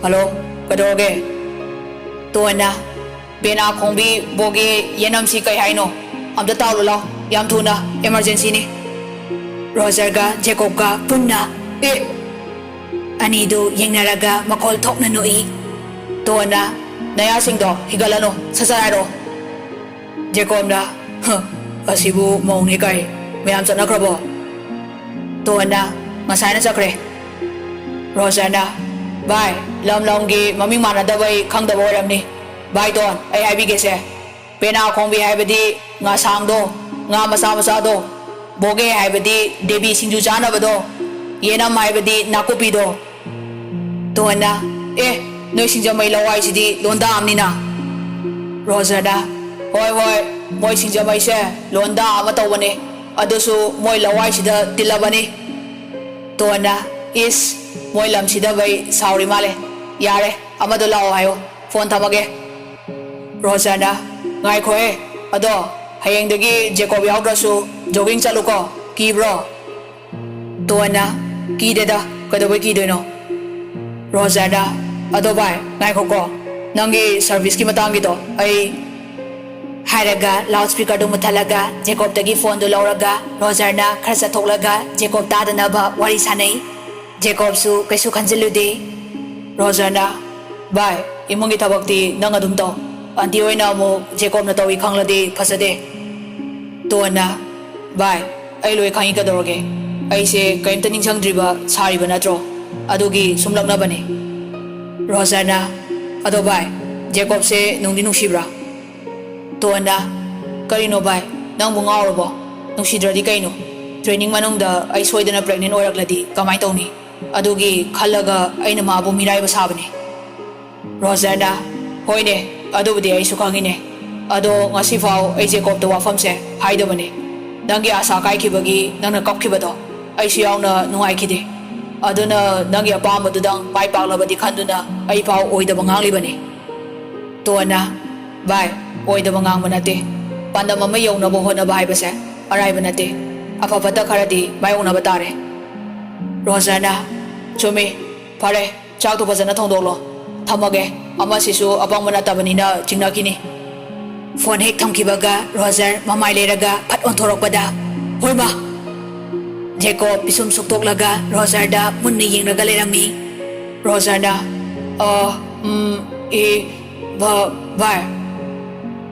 "ꯍꯜꯂꯣ, ꯀꯩꯗꯧꯔꯒꯦ?" ꯇꯣꯟꯅ, "ꯄꯦꯅꯥ ꯈꯣꯡꯕꯤ, ꯕꯣꯒꯦ, ꯌꯦꯅꯝꯁꯤ ꯀꯩ ꯍꯥꯏꯅꯣ? ꯑꯝꯇ ꯇꯥꯎꯔꯨ ꯂꯥꯎ, ꯌꯥꯝ ꯊꯨꯅ, ꯏꯃꯥꯔꯖꯦꯟꯁꯤꯅꯤ꯫" ꯔꯣꯖꯔꯒ ꯖꯦꯀꯣꯕꯀ ꯄꯨꯟꯅ, "ꯑꯦ!" ꯑꯅꯤꯗꯨ ꯌꯦꯡꯅꯔꯒ ꯃꯈꯣꯜ ꯊꯣꯛꯅ ꯅꯣꯛꯏ꯫ ꯇꯣꯟꯅ, "ꯅꯌꯥꯁꯤꯡꯗꯣ ꯍꯤꯒꯠꯂꯅꯨ, ꯁꯠ ꯁꯠ ꯍꯥꯏꯔꯛꯑꯣ꯫" ꯖꯦꯀꯣꯕꯅ, "ꯍ, ꯑꯁꯤꯕꯨ ꯃꯧꯅꯦ ꯀꯥꯏ, ꯃꯌꯥꯝ ꯆꯠꯅꯈ꯭ꯔꯕꯣ?" ꯇꯣꯟꯅ, "ꯉꯁꯥꯏꯅ ꯆꯠꯈ꯭ꯔꯦ꯫" ꯔꯣꯖꯔꯅ, "ꯚꯥꯏ, ꯂꯝ ꯂꯝꯒꯤ ꯃꯃꯤꯡ ꯃꯥꯟꯅꯗꯕꯩ ꯈꯪꯗꯕ ꯑꯣꯏꯔꯝꯅꯤ꯫ ꯚꯥꯏ ꯇꯣꯟ, ꯑꯩ ꯍꯥꯏꯕꯤꯒꯦꯁꯦ, ꯄꯦꯅꯥ ꯈꯣꯡꯕꯤ ꯍꯥꯏꯕꯗꯤ ꯉꯥꯁꯥꯡꯗꯣ, ꯉꯥ ꯃꯆꯥ ꯃꯆꯥꯗꯣ, ꯕꯣꯒꯦ ꯍꯥꯏꯕꯗꯤ ꯗꯦꯕꯤ ꯁꯤꯡꯖꯨ ꯆꯥꯅꯕꯗꯣ, ꯌꯦꯅꯝ ꯍꯥꯏꯕꯗꯤ ꯅꯥꯀꯨꯞꯄꯤꯗꯣ꯫" ꯇꯣꯟꯅ, "ꯑꯦ, ꯅꯣꯏ ꯁꯤꯡꯖꯃꯩ ꯂꯋꯥꯏꯁꯤꯗꯤ ꯂꯣꯟꯗꯥ ꯑꯃꯅꯤꯅ꯫ ꯔꯣꯖꯔꯅ, ꯍꯣꯏ ꯍꯣꯏ, ꯃꯣꯏ ꯁꯤꯡꯖꯃꯩꯁꯦ ꯂꯣꯟꯗꯥ ꯑꯃ ꯇꯧꯕꯅꯤ, ꯑꯗꯨꯁꯨ ꯃꯣꯏ ꯂꯋꯥꯏꯁꯤꯗ ꯇꯤꯜꯂꯕꯅꯤ꯫ ꯇꯣꯟꯅ, ꯏꯁ, ꯃꯣꯏ ꯂꯝꯁꯤꯗꯕꯩ ꯁꯥꯎꯔꯤ ꯃꯥꯜꯂꯦ꯫ ꯌꯥꯔꯦ, ꯑꯃꯗꯣ ꯂꯥꯛꯑꯣ ꯍꯥꯏꯌꯣ, ꯐꯣꯟ ꯊꯝꯃꯒꯦ꯫ ꯔꯣꯖꯔꯅ, ꯉꯥꯏꯈꯣꯍꯦ, ꯑꯗꯣ ꯍꯌꯦꯡꯗꯒꯤ ꯖꯦꯀꯣꯕ ꯌꯥꯎꯗ꯭ꯔꯁꯨ ꯖꯣꯒꯤꯡ ꯆꯠꯂꯨꯀꯣ, ꯀꯤꯕ꯭ꯔꯣ? ꯇꯣꯟꯅ, ꯀꯤꯗꯦꯗ, ꯀꯩꯗꯧꯕꯩ ꯀꯤꯗꯣꯏꯅꯣ? ꯔꯣꯖꯔꯅ, ꯑꯗꯣ ꯚꯥꯏ, ꯉꯥꯏꯈꯣꯀꯣ, ꯅꯪꯒꯤ ꯁꯔꯚꯤꯁꯀꯤ ꯃꯇꯥꯡꯒꯤꯗꯣ ꯑꯩ ꯍꯥꯏꯔꯒ ꯂꯥꯎꯗ ꯁ꯭ꯄꯤꯀꯔꯗꯨ ꯃꯨꯠꯊꯠꯂꯒ ꯖꯦꯀꯣꯕꯇꯒꯤ ꯐꯣꯟꯗꯨ ꯂꯧꯔꯒ ꯔꯣꯖꯔꯅ ꯈꯔ ꯆꯠꯊꯣꯛꯂꯒ ꯖꯦꯀꯣꯕ ꯇꯥꯗꯅꯕ ꯋꯥꯔꯤ ꯁꯥꯟꯅꯩ꯫ ꯖꯦꯀꯣꯕꯁꯨ ꯀꯩꯁꯨ ꯈꯟꯖꯤꯜꯂꯨꯗꯦ꯫ ꯔꯣꯖꯔꯅ, ꯚꯥꯏ, ꯏꯃꯨꯡꯒꯤ ꯊꯕꯛꯇꯤ ꯅꯪ ꯑꯗꯨꯝ ꯇꯧ꯫ ꯑꯟꯇꯤ ꯍꯣꯏꯅ ꯑꯃꯨꯛ ꯖꯦꯀꯣꯕꯅ ꯇꯧꯏ ꯈꯪꯂꯗꯤ ꯐꯖꯗꯦ꯫ ꯇꯣꯟꯅ, ꯚꯥꯏ, ꯑꯩ ꯂꯣꯏ ꯈꯪꯉꯤ ꯀꯩꯗꯧꯔꯒꯦ? ꯑꯩꯁꯦ ꯀꯔꯤꯝꯇ ꯅꯤꯡꯁꯤꯡꯗ꯭ꯔꯤꯕ ꯁꯥꯔꯤꯕ ꯅꯠꯇ꯭ꯔꯣ? ꯑꯗꯨꯒꯤ ꯁꯨꯝ ꯂꯛꯅꯕꯅꯦ꯫ ꯔꯣꯖꯔꯅ, ꯑꯗꯣ ꯚꯥꯏ, ꯖꯦꯀꯣꯕꯁꯦ ꯅꯨꯡꯗꯤ ꯅꯨꯡꯁꯤꯕ꯭ꯔꯥ? ꯇꯣꯟꯅ, ꯀꯔꯤꯅꯣ ꯚꯥꯏ, ꯅꯪꯕꯨ ꯉꯥꯎꯔꯕꯣ? ꯅꯨꯡꯁꯤꯗ꯭ꯔꯗꯤ ꯀꯩꯅꯣ? ꯇ꯭ꯔꯦꯅꯤꯡ ꯃꯅꯨꯡꯗ ꯑꯩ ꯁꯣꯏꯗꯅ ꯄ꯭ꯔꯦꯒꯅꯦꯟ ꯑꯣꯏꯔꯛꯂꯗꯤ ꯀꯃꯥꯏ ꯇꯧꯅꯤ? ꯑꯗꯨꯒꯤ ꯈꯜꯂꯒ ꯑꯩꯅ ꯃꯥꯕꯨ ꯃꯤꯔꯥꯏꯕ ꯁꯥꯕꯅꯤ꯫ ꯔꯣꯖꯔꯅ, ꯍꯣꯏꯅꯦ, ꯑꯗꯨꯕꯨꯗꯤ ꯑꯩꯁꯨ ꯈꯪꯉꯤꯅꯦ꯫ ꯑꯗꯣ ꯉꯁꯤꯐꯥꯎ ꯑꯩ ꯖꯦꯀꯣꯕꯇ ꯋꯥꯐꯝꯁꯦ ꯍꯥꯏꯗꯕꯅꯦ꯫ ꯅꯪꯒꯤ ꯑꯥꯁꯥ ꯀꯥꯏꯈꯤꯕꯒꯤ ꯅꯪꯅ ꯀꯞꯈꯤꯕꯗꯣ ꯑꯩꯁꯨ ꯌꯥꯎꯅ ꯅꯨꯡꯉꯥꯏꯈꯤꯗꯦ꯫ ꯑꯗꯨꯅ ꯅꯪꯒꯤ ꯑꯄꯥꯝꯕꯗꯨꯗꯪ ꯃꯥꯏ ꯄꯥꯛꯂꯕꯗꯤ ꯈꯟꯗꯨꯅ ꯑꯩꯐꯥꯎ ꯑꯣꯏꯗꯕ ꯉꯥꯡꯂꯤꯕꯅꯤ꯫ ꯇꯣꯟꯅ, ꯚꯥꯏ, ꯑꯣꯏꯗꯕ ꯉꯥꯡꯕ ꯅꯠꯇꯦ꯫ ꯄꯥꯟꯗꯝ ꯑꯃ ꯌꯧꯅꯕ ꯍꯣꯠꯅꯕ ꯍꯥꯏꯕꯁꯦ ꯑꯔꯥꯏꯕ ꯅꯠꯇꯦ꯫ ꯑꯐ ꯐꯠꯇ ꯈꯔꯗꯤ ꯃꯥꯌꯣꯛꯅꯕ ꯇꯥꯔꯦ꯫ ꯔꯣꯖꯔꯅ, ꯆꯨꯝꯃꯤ, ꯐꯔꯦ, ꯆꯥꯛꯇꯣ ꯐꯖꯅ ꯊꯣꯡꯗꯣꯛꯂꯣ꯫ ꯊꯝꯃꯒꯦ, ꯑꯃꯁꯤꯁꯨ ꯑꯄꯪꯕ ꯅꯠꯇꯕꯅꯤꯅ ꯆꯤꯡꯅꯈꯤꯅꯤ꯫ ꯐꯣꯟ ꯍꯦꯛ ꯊꯝꯈꯤꯕꯒ ꯔꯣꯖꯔ ꯃꯃꯥꯏ ꯂꯩꯔꯒ ꯐꯠ ꯑꯣꯟꯊꯣꯔꯛꯄꯗ, ꯍꯣꯏꯃꯥ! ꯖꯦꯀꯣꯕ ꯄꯤꯁꯨꯝ ꯁꯨꯛꯇꯣꯛꯂꯒ ꯔꯣꯖꯔꯗ ꯃꯨꯟꯅ ꯌꯦꯡꯂꯒ ꯂꯩꯔꯝꯃꯤ꯫ ꯔꯣꯖꯔꯅ, ꯑ, ꯎꯝ, ꯏ, ꯚ-, ꯚꯥꯏ꯫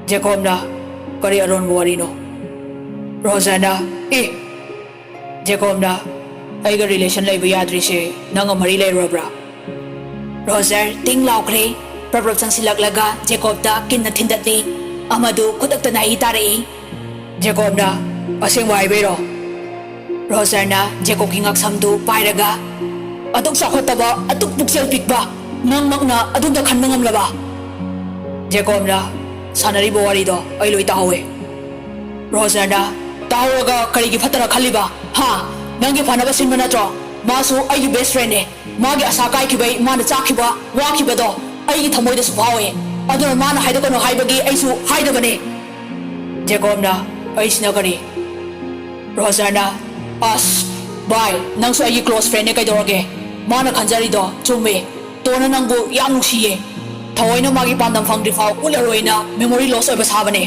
ꯖꯦꯀꯣꯕꯅ, ꯀꯔꯤ ꯑꯔꯣꯟꯕ ꯋꯥꯔꯤꯅꯣ? ꯔꯣꯖꯔꯅ, ꯏ! ꯖꯦꯀꯣꯕꯅ, ꯑꯩꯒ ꯔꯤꯂꯦꯁꯟ ꯂꯩꯕ ꯌꯥꯗ꯭ꯔꯤꯁꯦ ꯅꯪꯒ ꯃꯔꯤ ꯂꯩꯔꯨꯔꯕ꯭ꯔꯥ? ꯔꯣꯖꯔ ꯇꯤꯡ ꯂꯥꯎꯈ꯭ꯔꯦ꯫ ꯄ꯭ꯔꯞ ꯄ꯭ꯔꯞ ꯆꯪꯁꯤꯜꯂꯛꯂꯒ ꯖꯦꯀꯣꯕꯇ ꯀꯤꯟꯅ ꯊꯤꯟꯗꯠꯂꯤ꯫ ꯑꯃꯗꯨ ꯈꯨꯗꯛꯇ ꯅꯥꯍꯤ ꯇꯥꯔꯛꯏ꯫ ꯖꯦꯀꯣꯕꯅ, ꯑꯁꯦꯡꯕ ꯍꯥꯏꯕꯩꯔꯣ? ꯔꯣꯖꯔꯅ ꯖꯦꯀꯣꯕꯀꯤ ꯉꯛꯁꯝꯗꯨ ꯄꯥꯏꯔꯒ, ꯑꯗꯨꯛ ꯆꯥꯎꯈꯠꯇꯕ, ꯑꯗꯨꯛ ꯄꯨꯛꯆꯦꯜ ꯄꯤꯛꯄ, ꯅꯪꯃꯛꯅ ꯑꯗꯨꯝꯇ ꯈꯟꯕ ꯉꯝꯂꯕ? ꯖꯦꯀꯣꯕꯅ ꯁꯥꯟꯅꯔꯤꯕ ꯋꯥꯔꯤꯗꯣ ꯑꯩ ꯂꯣꯏ ꯇꯥꯍꯧꯋꯦ꯫ ꯔꯣꯖꯔꯅ, "ꯇꯥꯍꯧꯔꯒ ꯀꯔꯤꯒꯤ ꯐꯠꯇꯅ ꯈꯜꯂꯤꯕ? ꯍꯥ? ꯅꯪꯒꯤ ꯐꯅꯕ ꯁꯤꯟꯕ ꯅꯠꯇ꯭ꯔꯣ? ꯃꯥꯁꯨ ꯑꯩꯒꯤ best friendꯅꯦ꯫ ꯃꯥꯒꯤ ꯑꯁꯥ ꯀꯥꯏꯈꯤꯕꯩ ꯃꯥꯅ ꯆꯥꯛꯈꯤꯕ, ꯋꯥꯈꯤꯕꯗꯣ ꯑꯩꯒꯤ ꯊꯃꯣꯏꯗꯁꯨ ꯐꯥꯎꯋꯦ꯫ ꯑꯗꯨꯅ ꯃꯥꯅ ꯍꯥꯏꯗꯣꯛꯀꯅꯨ ꯍꯥꯏꯕꯒꯤ ꯑꯩꯁꯨ ꯍꯥꯏꯗꯕꯅꯦ꯫" ꯖꯦꯀꯣꯕꯅ, "ꯑꯩꯁꯤꯅ ꯀꯔꯤ?" ꯔꯣꯖꯔꯅ, "ꯑꯁ, ꯚꯥꯏ, ꯅꯪꯁꯨ ꯑꯩꯒꯤ close friendꯅꯦ ꯀꯩꯗꯧꯔꯒꯦ? ꯃꯥꯅ ꯈꯟꯖꯔꯤꯗꯣ ꯆꯨꯝꯃꯦ꯫ ꯇꯣꯟꯅ ꯅꯪꯕꯨ ꯌꯥꯝ ꯅꯨꯡꯁꯤꯌꯦ꯫ ꯊꯑꯣꯏꯅ ꯃꯥꯒꯤ ꯄꯥꯟꯗꯝ ꯐꯪꯗ꯭ꯔꯤꯐꯥꯎ ꯎꯠꯂꯔꯣꯏꯅ memory loss ꯑꯣꯏꯕ ꯁꯥꯕꯅꯦ꯫"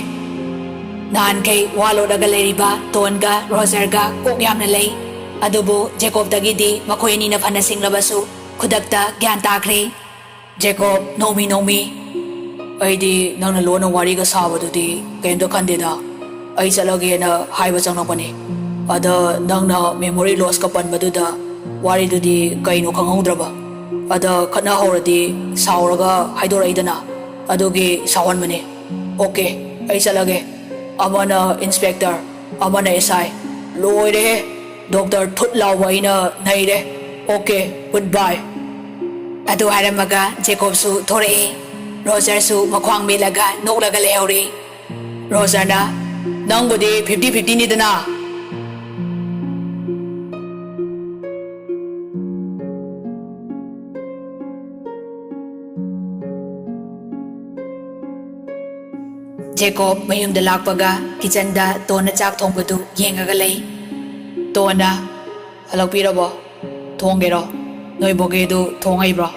ꯅꯍꯥꯟꯈꯩ ꯋꯥ ꯂꯣꯠꯂꯒ ꯂꯩꯔꯤꯕ ꯇꯣꯟꯒ ꯔꯣꯖꯔꯒ ꯀꯣꯛ ꯌꯥꯝꯅ ꯂꯩ꯫ ꯑꯗꯨꯕꯨ ꯖꯦꯀꯣꯕꯇꯒꯤꯗꯤ ꯃꯈꯣꯏ ꯑꯅꯤꯅ ꯐꯅ ꯁꯤꯡꯂꯕꯁꯨ ꯈꯨꯗꯛꯇ ꯒ꯭ꯌꯥꯟ ꯇꯥꯈ꯭ꯔꯦ꯫ ꯖꯦꯀꯣꯕ, ꯅꯣꯡꯃꯤ ꯅꯣꯡꯃꯤ꯫ ꯑꯩꯗꯤ ꯅꯪꯅ ꯂꯣꯟꯅ ꯋꯥꯔꯤꯒ ꯁꯥꯕꯗꯨꯗꯤ ꯀꯩꯝꯇ ꯈꯟꯗꯦꯗ꯫ ꯑꯩ ꯆꯠꯂꯒꯦꯅ ꯍꯥꯏꯕ ꯆꯪꯂꯛꯄꯅꯦ꯫ ꯑꯗ ꯅꯪꯅ memory lossꯀ ꯄꯟꯕꯗꯨꯗ ꯋꯥꯔꯤꯗꯨꯗꯤ ꯀꯩꯅꯣ ꯈꯪꯍꯧꯗ꯭ꯔꯕ꯫ ꯑꯗ ꯈꯠꯅ ꯍꯧꯔꯗꯤ ꯁꯥꯎꯔꯒ ꯍꯥꯏꯗꯣꯔꯛꯏꯗꯅ, ꯑꯗꯨꯒꯤ ꯁꯥꯎꯍꯟꯕꯅꯦ꯫ ꯑꯣꯀꯦ, ꯑꯩ ꯆꯠꯂꯒꯦ꯫ ꯑꯃꯅ inspector, ꯑꯃꯅ S I꯫ ꯂꯣꯏꯔꯦꯍꯦ! ꯗꯣꯛꯇꯔ ꯊꯨꯠ ꯂꯥꯎꯕ ꯑꯩꯅ ꯅꯩꯔꯦ꯫ Okay, good bye꯫ ꯑꯗꯨ ꯍꯥꯏꯔꯝꯃꯒ ꯖꯦꯀꯣꯕꯁꯨ ꯊꯣꯔꯛꯑꯦ꯫ ꯔꯣꯖꯔꯁꯨ ꯃꯈ꯭ꯋꯥꯡ ꯃꯦꯠꯂꯒ ꯅꯣꯛꯂꯒ ꯂꯩꯍꯧꯔꯦ꯫ ꯔꯣꯖꯔꯅ, "ꯅꯪꯕꯨꯗꯤ fifty fiftyꯅꯤꯗꯅ?" ꯖꯦꯀꯣꯕ ꯃꯌꯨꯝꯗ ꯂꯥꯛꯄꯒ ꯀꯤꯆꯟꯗ ꯇꯣꯟꯅ ꯆꯥꯛ ꯊꯣꯡꯕꯗꯨ ꯌꯦꯡꯉꯒ ꯂꯩ꯫ ꯇꯣꯟꯅ, "ꯍꯜꯂꯛꯄꯤꯔꯕꯣ? ꯊꯣꯡꯒꯦꯔꯣ? ꯅꯣꯏ ꯕꯣꯒꯦꯗꯨ ꯊꯣꯡ ꯍꯩꯕ꯭ꯔꯣ?"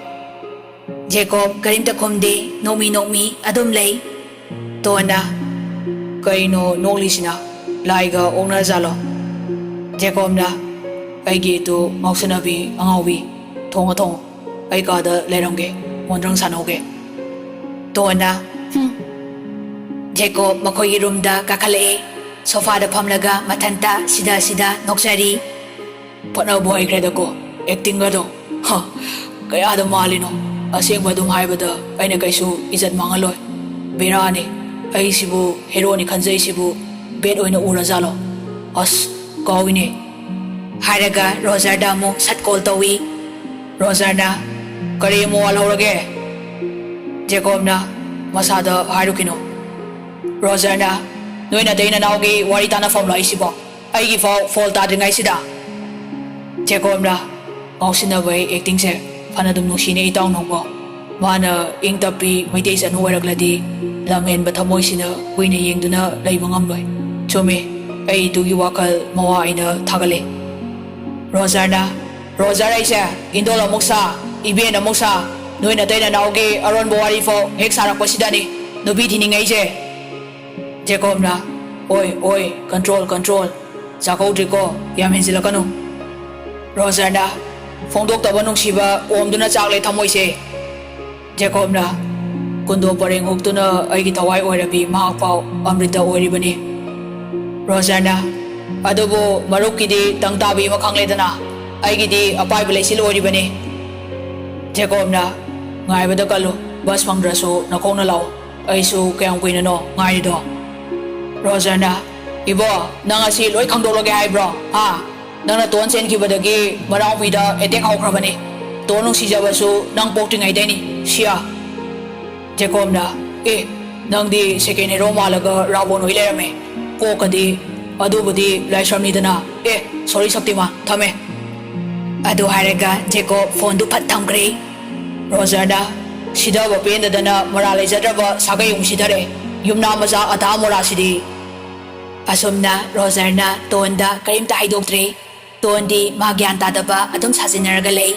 ꯖꯦꯀꯣꯕ ꯀꯔꯤꯝꯇ ꯈꯨꯝꯗꯦ, ꯅꯣꯛꯃꯤ ꯅꯣꯛꯃꯤ ꯑꯗꯨꯝ ꯂꯩ꯫ ꯇꯣꯟꯅ, "ꯀꯩꯅꯣ ꯅꯣꯛꯂꯤꯁꯤꯅ? ꯂꯥꯏꯒ ꯑꯣꯛꯅꯔꯖꯥꯠꯂꯣ?" ꯖꯦꯀꯣꯕꯅ, "ꯑꯩꯒꯤ ꯏꯇꯨ ꯉꯥꯎꯁꯟꯅꯕꯤ ꯑꯉꯥꯎꯕꯤ, ꯊꯣꯡꯉꯣ ꯊꯣꯡꯉꯣ, ꯑꯩ ꯀꯥꯗ ꯂꯩꯔꯝꯒꯦ, ꯃꯣꯟꯗ꯭ꯔꯪ ꯁꯥꯟꯅꯧꯒꯦ꯫" ꯇꯣꯟꯅ, "ꯍꯨꯝ꯫" ꯖꯦꯀꯣꯕ ꯃꯈꯣꯏꯒꯤ ꯔꯨꯝꯗ ꯀꯥꯈꯠꯂꯛꯑꯦ꯫ ꯁꯣꯐꯥꯗ ꯐꯝꯂꯒ ꯃꯊꯟꯇ ꯁꯤꯗ ꯁꯤꯗ ꯅꯣꯛꯆꯔꯤ꯫ "ꯐꯅꯕꯨ ꯍꯩꯈ꯭ꯔꯦꯗꯀꯣ, actingꯒꯗꯣ꯫ ꯍ, ꯀꯌꯥꯗ ꯃꯥꯜꯂꯤꯅꯣ? ꯑꯁꯦꯡꯕ ꯑꯗꯨꯝ ꯍꯥꯏꯕꯗ ꯑꯩꯅ ꯀꯩꯁꯨ ꯏꯖꯠ ꯃꯥꯡꯍꯜꯂꯣꯏ꯫ ꯕꯦꯔꯥꯅꯤ, ꯑꯩꯁꯤꯕꯨ heroꯅꯤ ꯈꯟꯖꯩꯁꯤꯕꯨ bad ꯑꯣꯏꯅ ꯎꯔꯖꯥꯠꯂꯣ? ꯑꯁ, ꯀꯥꯎꯏꯅꯦ꯫" ꯍꯥꯏꯔꯒ ꯔꯣꯖꯔꯗ ꯑꯃꯨꯛ ꯁꯠ call ꯇꯧꯏ꯫ ꯔꯣꯖꯔꯅ, "ꯀꯔꯤ ꯑꯃꯨꯛ ꯋꯥꯠꯍꯧꯔꯒꯦ?" ꯖꯦꯀꯣꯕꯅ ꯃꯁꯥꯗ ꯍꯥꯏꯔꯨꯈꯤꯅꯨ꯫ ꯔꯣꯖꯔꯅ, "ꯅꯣꯏ ꯅꯇꯩ ꯅꯅꯥꯎꯒꯤ ꯋꯥꯔꯤ ꯇꯥꯟꯅꯐꯝ ꯂꯥꯛꯏꯁꯤꯕꯣ? ꯑꯩꯒꯤ ꯐꯥꯎ ꯐꯣꯜ ꯇꯥꯗ꯭ꯔꯤꯉꯩꯁꯤꯗ?" ꯖꯦꯀꯣꯕꯅ, "ꯉꯥꯎꯁꯤꯟꯅꯕꯒꯤ ꯑꯦꯛꯇꯤꯡꯁꯦ ꯐꯅꯗꯨꯝ ꯅꯨꯡꯁꯤꯅꯦ ꯏꯇꯥꯎ ꯅꯪꯕꯣ꯫ ꯃꯥꯅ ꯏꯪ ꯇꯞꯄꯤ ꯃꯩꯇꯩ ꯆꯅꯨ ꯑꯣꯏꯔꯛꯂꯗꯤ ꯂꯝ ꯍꯦꯟꯕ ꯊꯃꯣꯏꯁꯤꯅ ꯀꯨꯏꯅ ꯌꯦꯡꯗꯨꯅ ꯂꯩꯕ ꯉꯝꯂꯣꯏ꯫ ꯆꯨꯝꯃꯤ, ꯑꯩ ꯏꯇꯨꯒꯤ ꯋꯥꯈꯜ ꯃꯋꯥ ꯑꯩꯅ ꯊꯥꯒꯠꯂꯤ꯫" ꯔꯣꯖꯔꯅ, "ꯔꯣꯖꯔ ꯑꯩꯁꯦ ꯏꯟꯗꯣꯜ ꯑꯃꯨꯛ ꯁꯥ, ꯏꯕꯦꯟ ꯑꯃꯨꯛ ꯁꯥ, ꯅꯣꯏ ꯅꯇꯩ ꯅꯅꯥꯎꯒꯤ ꯑꯔꯣꯟꯕ ꯋꯥꯔꯤ ꯐꯥꯎ ꯍꯦꯛ ꯁꯥꯔꯛꯄꯁꯤꯗꯅꯤ ꯅꯨꯄꯤ ꯊꯤꯅꯤꯡꯉꯩꯁꯦ꯫" ꯖꯦꯀꯣꯕꯅ, "ꯑꯣꯏ, ꯑꯣꯏ, ꯀꯟꯇ꯭ꯔꯣꯜ, ꯀꯟꯇ꯭ꯔꯣꯜ꯫ ꯆꯥꯛꯀꯧꯗ꯭ꯔꯤꯀꯣ, ꯌꯥꯝ ꯍꯦꯟꯖꯤꯜꯂꯛꯀꯅꯨ꯫" ꯔꯣꯖꯔꯅ, "ꯐꯣꯡꯗꯣꯛꯇꯕ ꯅꯨꯡꯁꯤꯕ ꯑꯣꯝꯗꯨꯅ ꯆꯥꯛꯂꯦ ꯊꯃꯣꯏꯁꯦ꯫" ꯖꯦꯀꯣꯕꯅ, "ꯀꯨꯟꯗꯣ ꯄꯔꯦꯡ ꯍꯨꯛꯇꯨꯅ ꯑꯩꯒꯤ ꯊꯋꯥꯏ ꯑꯣꯏꯔꯕꯤ ꯃꯍꯥꯛꯐꯥꯎ ꯑꯃ꯭ꯔꯤꯇ ꯑꯣꯏꯔꯤꯕꯅꯤ꯫" ꯔꯣꯖꯔꯅ, "ꯑꯗꯨꯕꯨ ꯃꯔꯨꯞꯀꯤꯗꯤ ꯇꯪ ꯇꯥꯕꯤ ꯑꯃ ꯈꯪꯂꯦꯗꯅ, ꯑꯩꯒꯤꯗꯤ ꯑꯄꯥꯏꯕ ꯂꯩꯆꯤꯜ ꯑꯣꯏꯔꯤꯕꯅꯤ꯫" ꯖꯦꯀꯣꯕꯅ, "ꯉꯥꯏꯕꯗ ꯀꯜꯂꯨ, ꯕꯁ ꯐꯪꯗ꯭ꯔꯁꯨ ꯅꯈꯣꯡꯅ ꯂꯥꯛꯎ꯫ ꯑꯩꯁꯨ ꯀꯌꯥꯝ ꯀꯨꯏꯅꯅꯣ ꯉꯥꯏꯔꯤꯗꯣ?" ꯔꯣꯖꯔꯅ, "ꯏꯕꯣ, ꯅꯪ ꯑꯁꯤ ꯂꯣꯏ ꯈꯪꯗꯣꯛꯂꯒꯦ ꯍꯥꯏꯕ꯭ꯔꯣ? ꯍꯥ? ꯅꯪꯅ ꯇꯣꯟ ꯆꯦꯟꯈꯤꯕꯗꯒꯤ ꯃꯅꯥꯎꯄꯤꯗ ꯑꯦꯇꯦꯛ ꯍꯧꯈ꯭ꯔꯕꯅꯤ꯫ ꯇꯣꯟ ꯅꯨꯡꯁꯤꯖꯕꯁꯨ ꯅꯪ ꯄꯣꯛꯇ꯭ꯔꯤꯉꯩꯗꯩꯅꯤ, ꯁꯤꯌꯥ꯫" ꯖꯦꯀꯣꯕꯅ, "ꯑꯦ, ꯅꯪꯗꯤ ꯁꯦꯀꯦꯟ ꯍꯦꯔꯣ ꯃꯥꯜꯂꯒ ꯔꯥꯕꯣꯟ ꯑꯣꯏ ꯂꯩꯔꯝꯃꯦ꯫ ꯀꯣꯛꯀꯗꯤ, ꯑꯗꯨꯕꯨꯗꯤ ꯂꯥꯏꯁ꯭ꯔꯝꯅꯤꯗꯅ꯫ ꯑꯦ, ꯁꯣꯔꯤ ꯁꯛꯇꯤꯃꯥꯟ, ꯊꯝꯃꯦ꯫" ꯑꯗꯨ ꯍꯥꯏꯔꯒ ꯖꯦꯀꯣꯕ ꯐꯣꯟꯗꯨ ꯐꯠ ꯊꯝꯈ꯭ꯔꯦ꯫ ꯔꯣꯖꯔꯅ, "ꯁꯤꯗꯕ ꯄꯦꯟꯗꯗꯅ ꯃꯔꯥ ꯂꯩꯖꯗ꯭ꯔꯕ ꯁꯥꯒꯩ ꯑꯃꯨꯛ ꯁꯤꯊꯔꯦ꯫ ꯌꯨꯝꯅꯥ ꯃꯆꯥ ꯑꯇꯥ ꯃꯣꯔꯥꯁꯤꯗꯤ꯫" ꯑꯁꯨꯝꯅ ꯔꯣꯖꯔꯅ ꯇꯣꯟꯗ ꯀꯔꯤꯝꯇ ꯍꯥꯏꯗꯣꯛꯇ꯭ꯔꯦ꯫ ꯇꯣꯟꯗꯤ ꯃꯥ ꯒ꯭ꯌꯥꯟ ꯇꯥꯗꯕ ꯑꯗꯨꯝ ꯁꯥꯖꯤꯟꯅꯔꯒ ꯂꯩ꯫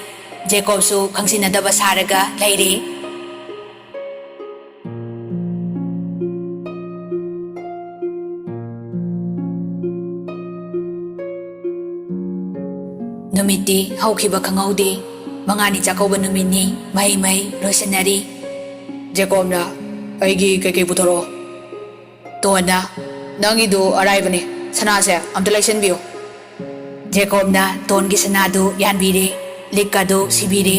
ꯖꯦꯀꯣꯕꯁꯨ ꯈꯪꯖꯤꯟꯅꯗꯕ ꯁꯥꯔꯒ ꯂꯩꯔꯦ꯫ ꯅꯨꯃꯤꯠꯇꯤ ꯍꯧꯈꯤꯕ ꯈꯪꯍꯧꯗꯦ꯫ ꯃꯉꯥꯅꯤ ꯆꯥꯛꯀꯧꯕ ꯅꯨꯃꯤꯠꯅꯤ꯫ ꯃꯍꯩ ꯃꯍꯩ ꯂꯣꯏꯁꯤꯟꯅꯔꯤ꯫ ꯖꯦꯀꯣꯕꯅ, "ꯑꯩꯒꯤ ꯀꯩꯀꯩ ꯄꯨꯊꯣꯔꯛꯑꯣ꯫" ꯇꯣꯟꯅ, "ꯅꯪꯒꯤꯗꯨ ꯑꯔꯥꯏꯕꯅꯤ, ꯁꯅꯥꯁꯦ ꯑꯝꯇ ꯂꯩꯁꯟꯕꯤꯌꯨ꯫" ꯖꯦꯀꯣꯕꯅ ꯇꯣꯟꯒꯤ ꯁꯅꯥꯗꯨ ꯌꯥꯟꯕꯤꯔꯦ, ꯂꯤꯛꯀꯗꯨ ꯁꯤꯕꯤꯔꯦ꯫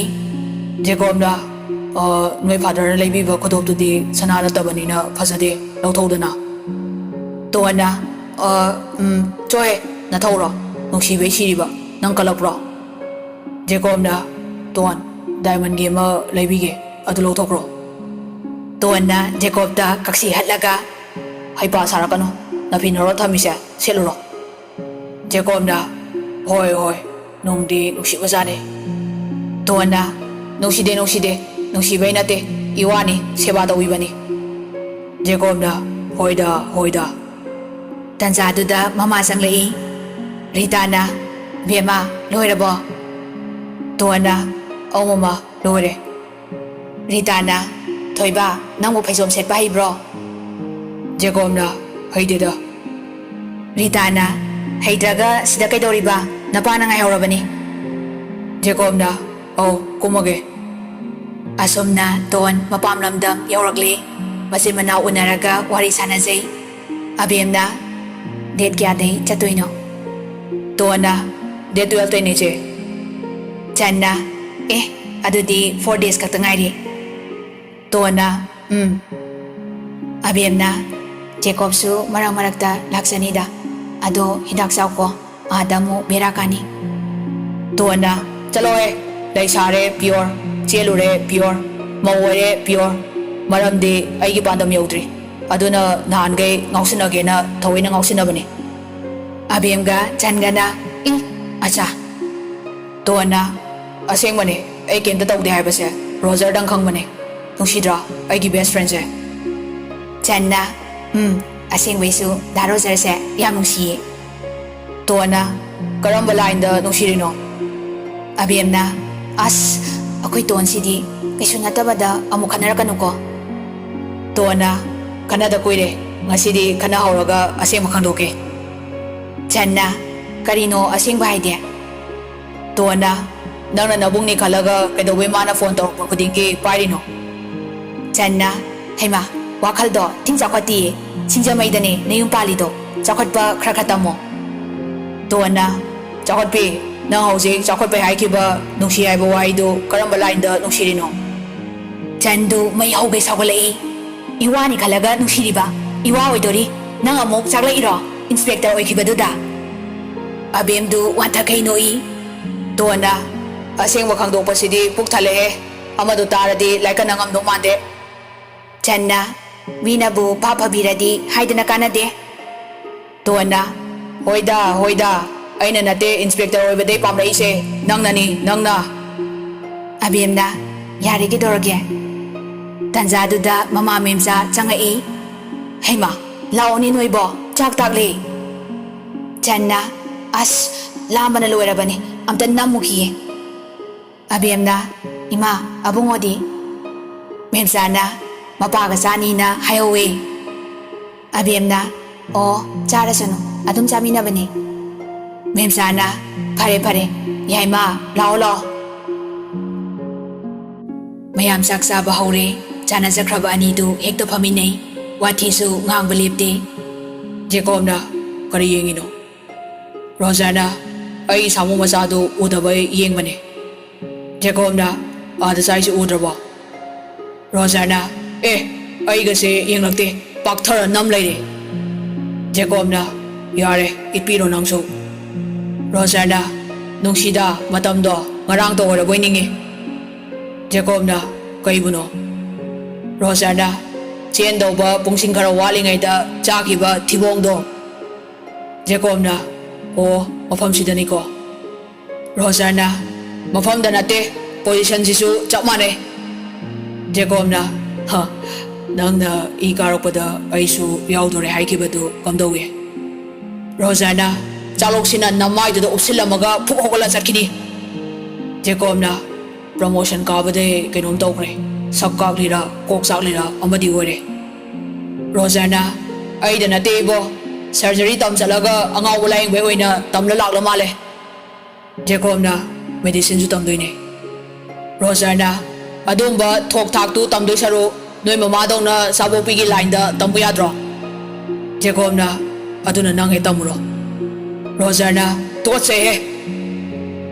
ꯖꯦꯀꯣꯕꯅ, "ꯑ, ꯅꯣꯏ ꯐꯥꯗꯔꯅ ꯂꯩꯕꯤꯕ ꯈꯨꯗꯣꯞꯇꯨꯗꯤ ꯁꯅꯥ ꯅꯠꯇꯕꯅꯤꯅ ꯐꯖꯗꯦ, ꯂꯧꯊꯧꯗꯅ꯫" ꯇꯣꯟꯅ, "ꯑ, ꯎꯝ, ꯆꯣꯍꯦ, ꯅꯊꯧꯔꯣ? ꯅꯨꯡꯁꯤꯕꯩ ꯁꯤꯔꯤꯕ, ꯅꯪ ꯀꯜꯂꯛꯄ꯭ꯔꯣ?" ꯖꯦꯀꯣꯕꯅ, "ꯇꯣꯟ, ꯗꯥꯏꯃꯟꯒꯤ ꯑꯃ ꯂꯩꯕꯤꯒꯦ, ꯑꯗꯨ ꯂꯧꯊꯣꯛꯈ꯭ꯔꯣ꯫ ꯇꯣꯟꯅ ꯖꯦꯀꯣꯕꯇ ꯀꯛꯁꯤ ꯍꯠꯂꯒ, "ꯍꯩꯄꯥ ꯁꯥꯔꯛꯀꯅꯨ, ꯅꯐꯤ ꯅꯔꯣ ꯊꯝꯃꯤꯁꯦ ꯁꯦꯠꯂꯨꯔꯣ꯫" ꯖꯦꯀꯣꯕꯅ, "ꯍꯣꯏ, ꯍꯣꯏ, ꯅꯨꯡꯗꯤ ꯅꯨꯡꯁꯤꯕꯖꯥꯠꯅꯤ꯫" ꯇꯣꯟꯅ, "ꯅꯨꯡꯁꯤꯗꯦ, ꯅꯨꯡꯁꯤꯗꯦ, ꯅꯨꯡꯁꯤꯕꯩ ꯅꯠꯇꯦ, ꯏꯋꯥꯅꯤ, ꯁꯦꯕꯥ ꯇꯧꯕꯤꯕꯅꯤ꯫" ꯖꯦꯀꯣꯕꯅ, "ꯍꯣꯏꯗ, ꯍꯣꯏꯗ꯫" ꯇꯟꯖꯥꯗꯨꯗ ꯃꯃꯥ ꯆꯪꯂꯛꯏ꯫ ꯔꯤꯇꯥꯅ, "ꯕꯦꯝꯃ, ꯂꯣꯏꯔꯕꯣ?" ꯇꯣꯟꯅ, "ꯑꯧ ꯃꯃꯥ, ꯂꯣꯏꯔꯦ꯫" ꯔꯤꯇꯥꯅ, "ꯊꯣꯏꯕ, ꯅꯪꯕꯨ ꯐꯩꯖꯣꯝ ꯁꯦꯠꯄ ꯍꯩꯕ꯭ꯔꯣ?" ꯖꯦꯀꯣꯕꯅ, "ꯍꯩꯗꯦꯗ꯫" ꯔꯤꯇꯥꯅ, "ꯍꯩꯇ꯭ꯔꯒ ꯁꯤꯗ ꯀꯩꯗꯧꯔꯤꯕ? ꯅꯄꯥꯅ ꯉꯥꯏꯍꯧꯔꯕꯅꯤ꯫" ꯖꯦꯀꯣꯕꯅ, "ꯑꯧ, ꯀꯨꯝꯃꯒꯦ꯫" ꯑꯁꯨꯝꯅ ꯇꯣꯟ ꯃꯄꯥꯝ ꯂꯝꯗꯝ ꯌꯧꯔꯛꯂꯦ꯫ ꯃꯆꯤꯟ ꯃꯅꯥꯎ ꯎꯅꯔꯒ ꯋꯥꯔꯤ ꯁꯥꯟꯅꯖꯩ꯫ ꯑꯕꯦꯝꯅ, "ꯗꯦꯠ ꯀꯌꯥꯗꯩ ꯆꯠꯇꯣꯏꯅꯣ?" ꯇꯣꯟꯅ, "ꯗꯦꯠ ꯇꯨꯌꯦꯜꯐꯇꯩꯅꯦ, ꯏꯆꯦ꯫" ꯆꯟꯅ, "ꯑꯦ, ꯑꯗꯨꯗꯤ ꯐꯣꯔ ꯗꯦꯖ ꯈꯛꯇ ꯉꯥꯏꯔꯤ꯫" ꯇꯣꯟꯅ, "ꯎꯝ꯫" ꯑꯕꯦꯝꯅ, "ꯖꯦꯀꯣꯕꯁꯨ ꯃꯔꯛ ꯃꯔꯛꯇ ꯂꯥꯛꯆꯅꯤꯗ, ꯑꯗꯣ ꯍꯤꯗꯥꯛ ꯆꯥꯎꯀꯣ, ꯑꯥꯗ ꯑꯃꯨꯛ ꯕꯦꯔꯥ ꯀꯥꯅꯤ꯫" ꯇꯣꯟꯅ, "ꯆꯠꯂꯣꯍꯦ, ꯂꯩꯁꯥꯔꯦ ꯄꯤꯌꯣꯔ, ꯆꯦꯜꯂꯨꯔꯦ ꯄꯤꯌꯣꯔ, ꯃꯧ ꯑꯣꯏꯔꯦ ꯄꯤꯌꯣꯔ, ꯃꯔꯝꯗꯤ ꯑꯩꯒꯤ ꯄꯥꯟꯗꯝ ꯌꯧꯗ꯭ꯔꯤ, ꯑꯗꯨꯅ ꯅꯍꯥꯟꯈꯩ ꯉꯥꯎꯁꯤꯟꯅꯒꯦꯅ ꯊꯑꯣꯏꯅ ꯉꯥꯎꯁꯤꯟꯅꯕꯅꯤ꯫" ꯑꯕꯦꯝꯒ ꯆꯟꯒꯅ, "ꯏ, ꯑꯆꯥ꯫" ꯇꯣꯟꯅ, "ꯑꯁꯦꯡꯕꯅꯦ, ꯑꯩ ꯀꯩꯝꯇ ꯇꯧꯗꯦ ꯍꯥꯏꯕꯁꯦ ꯔꯣꯖꯔꯗꯪ ꯈꯪꯕꯅꯦ꯫ ꯅꯨꯡꯁꯤꯗ꯭ꯔꯥ ꯑꯩꯒꯤ ꯕꯦꯁ ꯐ꯭ꯔꯦꯟꯁꯦ?" ꯆꯟꯅ, "ꯎꯝ, ꯑꯁꯦꯡꯕꯩꯁꯨ ꯗꯥ ꯔꯣꯖꯔꯁꯦ ꯌꯥꯝ ꯅꯨꯡꯁꯤꯌꯦ꯫" ꯇꯣꯟꯅ, "ꯀꯔꯝꯕ ꯂꯥꯏꯟꯗ ꯅꯨꯡꯁꯤꯔꯤꯅꯣ?" ꯑꯕꯦꯝꯅ, "ꯑꯁ, ꯑꯩꯈꯣꯏ ꯇꯣꯟꯁꯤꯗꯤ ꯀꯩꯁꯨ ꯅꯠꯇꯕꯗ ꯑꯃꯨꯛ ꯈꯟꯅꯔꯛꯀꯅꯨꯀꯣ꯫" ꯇꯣꯟꯅ, "ꯈꯟꯅꯗ ꯀꯨꯏꯔꯦ, ꯉꯁꯤꯗꯤ ꯈꯟꯅꯍꯧꯔꯒ ꯑꯁꯦꯡꯕ ꯈꯪꯗꯣꯛꯀꯦ꯫" ꯆꯟꯅ, "ꯀꯔꯤꯅꯣ ꯑꯁꯦꯡꯕ ꯍꯥꯏꯗꯤ?" ꯇꯣꯟꯅ, "ꯅꯪꯅ ꯅꯕꯨꯡꯅꯤ ꯈꯜꯂꯒ ꯀꯩꯗꯧꯕꯩ ꯃꯥꯅ ꯐꯣꯟ ꯇꯧꯔꯛꯄ ꯈꯨꯗꯤꯡꯒꯤ ꯄꯥꯏꯔꯤꯅꯣ?" ꯆꯟꯅ, "ꯍꯩꯃꯥ, ꯋꯥꯈꯜꯗꯣ ꯊꯤꯡ ꯆꯥꯎꯈꯠꯇꯤꯌꯦ, ꯁꯤꯡꯖꯃꯩꯗꯅꯦ ꯅꯌꯨꯝ ꯄꯥꯜꯂꯤꯗꯣ, ꯆꯥꯎꯈꯠꯄ ꯈꯔ ꯈꯔ ꯇꯝꯃꯣ꯫" ꯇꯣꯟꯅ, "ꯆꯥꯎꯈꯠꯄꯤ, ꯅꯪ ꯍꯧꯖꯤꯛ ꯆꯥꯎꯈꯠꯄꯩ ꯍꯥꯏꯈꯤꯕ ꯅꯨꯡꯁꯤ ꯍꯥꯏꯕ ꯋꯥꯍꯩꯗꯨ ꯀꯔꯝꯕ ꯂꯥꯏꯟꯗ ꯅꯨꯡꯁꯤꯔꯤꯅꯣ?" ꯆꯟꯗꯨ ꯃꯩ ꯍꯧꯒꯩ ꯁꯥꯎꯒꯠꯂꯛꯏ꯫ "ꯏꯋꯥꯅꯤ ꯈꯜꯂꯒ ꯅꯨꯡꯁꯤꯔꯤꯕ ꯏꯋꯥ ꯑꯣꯏꯗꯣꯔꯤ, ꯅꯪ ꯑꯃꯨꯛ ꯆꯥꯛꯂꯛꯏꯔꯣ ꯏꯟꯁꯄꯦꯛꯇꯔ ꯑꯣꯏꯈꯤꯕꯗꯨꯗ?" ꯑꯕꯦꯝꯗꯨ ꯋꯥꯟꯊꯈꯩ ꯅꯣꯛꯏ꯫ ꯇꯣꯟꯅ, ꯑꯁꯦꯡꯕ ꯈꯪꯗꯣꯛꯄꯁꯤꯗꯤ ꯄꯨꯛ ꯊꯜꯂꯛꯑꯦ꯫ ꯑꯃꯗꯣ ꯇꯥꯔꯗꯤ ꯂꯥꯏꯀꯠꯅ ꯉꯝꯗꯧ ꯃꯥꯟꯗꯦ꯫ ꯆꯟꯅ, "ꯃꯤꯅꯕꯨ ꯚꯥꯞ ꯐꯕꯤꯔꯗꯤ ꯍꯥꯏꯗꯅ ꯀꯥꯟꯅꯗꯦ꯫" ꯇꯣꯟꯅ, "ꯍꯣꯏꯗ, ꯍꯣꯏꯗ, ꯑꯩꯅ ꯅꯠꯇꯦ ꯏꯟꯁꯄꯦꯛꯇꯔ ꯑꯣꯏꯕꯗꯩ ꯄꯥꯝꯂꯛꯏꯁꯦ, ꯅꯪꯅꯅꯤ, ꯅꯪꯅ꯫" ꯑꯕꯦꯝꯅ, "ꯌꯥꯔꯦ, ꯀꯩꯗꯧꯔꯒꯦ?" ꯇꯟꯖꯥꯗꯨꯗ ꯃꯃꯥ ꯃꯦꯝꯆꯥ ꯆꯪꯉꯛꯏ꯫ "ꯍꯩꯃꯥ, ꯂꯥꯛꯑꯣꯅꯦ ꯅꯣꯏꯕꯣ, ꯆꯥꯛ ꯇꯥꯛꯂꯤ꯫" ꯆꯟꯅ, "ꯑꯁ, ꯂꯥꯝꯕꯅ ꯂꯣꯏꯔꯕꯅꯤ, ꯑꯝꯇ ꯅꯝꯃꯨꯈꯤꯌꯦ꯫" ꯑꯕꯦꯝꯅ, "ꯏꯃꯥ, ꯑꯕꯨꯡꯉꯣꯗꯤ?" ꯃꯦꯝꯆꯥꯅ, "ꯃꯄꯥꯒ ꯆꯥꯅꯤꯅ ꯍꯥꯏꯍꯧꯋꯦ꯫" ꯑꯕꯦꯝꯅ, "ꯑꯣ, ꯆꯥꯔꯁꯅꯨ, ꯑꯗꯨꯝ ꯆꯥꯃꯤꯟꯅꯕꯅꯦ꯫" ꯃꯦꯝꯆꯥꯅ, "ꯐꯔꯦ, ꯐꯔꯦ, ꯌꯥꯏꯃ, ꯂꯥꯛꯑꯣ, ꯂꯥꯛꯑꯣ꯫" ꯃꯌꯥꯝ ꯆꯥꯛ ꯆꯥꯕ ꯍꯧꯔꯦ꯫ ꯆꯥꯟꯅꯖꯈ꯭ꯔꯕ ꯑꯅꯤꯗꯨ ꯍꯦꯛꯇ ꯐꯝꯃꯤꯟꯅꯩ꯫ ꯋꯥꯊꯤꯁꯨ ꯉꯥꯡꯕ ꯂꯦꯞꯇꯦ꯫ ꯖꯦꯀꯣꯕꯅ, "ꯀꯔꯤ ꯌꯦꯡꯉꯤꯅꯣ?" ꯔꯣꯖꯔꯅ, "ꯑꯩ ꯁꯥꯃꯨ ꯃꯆꯥꯗꯨ ꯎꯗꯕꯩ ꯌꯦꯡꯕꯅꯦ꯫" ꯖꯦꯀꯣꯕꯅ, "ꯑꯥꯗ ꯆꯥꯏꯁꯤ ꯎꯗ꯭ꯔꯕꯣ?" ꯔꯣꯖꯔꯅ, "ꯑꯦ, ꯑꯩꯒꯁꯦ ꯌꯦꯡꯂꯛꯇꯦ, ꯄꯥꯛꯊꯔ ꯅꯝ ꯂꯩꯔꯦ꯫" ꯖꯦꯀꯣꯕꯅ, "ꯌꯥꯔꯦ, ꯏꯠꯄꯤꯔꯣ ꯅꯪꯁꯨ꯫" ꯔꯣꯖꯔꯅ, "ꯅꯨꯡꯁꯤꯗ, ꯃꯇꯝꯗꯣ ꯉꯔꯥꯡꯇ ꯑꯣꯏꯔꯕꯣꯏ ꯅꯤꯡꯉꯤ꯫" ꯖꯦꯀꯣꯕꯅ, "ꯀꯩꯕꯨꯅꯣ?" ꯔꯣꯖꯔꯅ, "ꯆꯦꯟꯗꯧꯕ ꯄꯨꯡꯁꯤꯡ ꯈꯔ ꯋꯥꯠꯂꯤꯉꯩꯗ ꯆꯥꯈꯤꯕ ꯊꯤꯕꯣꯡꯗꯣ꯫" ꯖꯦꯀꯣꯕꯅ, "ꯑꯣ, ꯃꯐꯝꯁꯤꯗꯅꯤꯀꯣ꯫" ꯔꯣꯖꯔꯅ, "ꯃꯐꯝꯗ ꯅꯠꯇꯦ, ꯄꯣꯖꯤꯁꯟꯁꯤꯁꯨ ꯆꯞ ꯃꯥꯟꯅꯩ꯫" ꯖꯦꯀꯣꯕꯅ, "ꯍ, ꯅꯪꯅ ꯏ ꯀꯥꯔꯛꯄꯗ ꯑꯩꯁꯨ ꯌꯥꯎꯗꯣꯔꯦ ꯍꯥꯏꯈꯤꯕꯗꯨ ꯀꯝꯗꯧꯏ?" ꯔꯣꯖꯔꯅ, "ꯆꯥꯂꯣꯛꯁꯤꯅ ꯅꯃꯥꯏꯗꯨꯗ ꯎꯞꯁꯤꯜꯂꯝꯃꯒ ꯐꯨꯛ ꯍꯧꯒꯠꯂ ꯆꯠꯈꯤꯅꯤ꯫" ꯖꯦꯀꯣꯕꯅ, "ꯄ꯭ꯔꯃꯣꯁꯟ ꯀꯥꯕꯗꯩ ꯀꯩꯅꯣꯝ ꯇꯧꯈ꯭ꯔꯦ꯫ ꯁꯛ ꯀꯥꯛꯂꯤꯔꯥ, ꯀꯣꯛ ꯆꯥꯛꯂꯤꯔꯥ ꯑꯃꯗꯤ ꯑꯣꯏꯔꯦ꯫" ꯔꯣꯖꯔꯅ, "ꯑꯩꯗ ꯅꯠꯇꯦ ꯏꯕꯣ, ꯁꯔꯖꯔꯤ ꯇꯝ ꯆꯠꯂꯒ ꯑꯉꯥꯎꯕ ꯂꯥꯌꯦꯡꯕꯩ ꯑꯣꯏꯅ ꯇꯝꯂ ꯂꯥꯛꯂ ꯃꯥꯜꯂꯦ꯫" ꯖꯦꯀꯣꯕꯅ, "ꯃꯦꯗꯤꯁꯤꯟꯁꯨ ꯇꯝꯗꯣꯏꯅꯦ꯫" ꯔꯣꯖꯔꯅ, "ꯑꯗꯨꯝꯕ ꯊꯣꯛ ꯊꯥꯛꯇꯨ ꯇꯝꯗꯣꯏ ꯁꯔꯨꯛ ꯅꯣꯏ ꯃꯃꯥꯗꯧꯅ ꯆꯥꯕꯣꯛꯄꯤꯒꯤ ꯂꯥꯏꯟꯗ ꯇꯝꯕ ꯌꯥꯗ꯭ꯔꯣ?" ꯖꯦꯀꯣꯕꯅ, "ꯑꯗꯨꯅ ꯅꯪ ꯍꯦꯛ ꯇꯝꯃꯨꯔꯣ꯫" ꯔꯣꯖꯔꯅ, "ꯇꯨꯀꯠꯆꯩꯍꯦ꯫"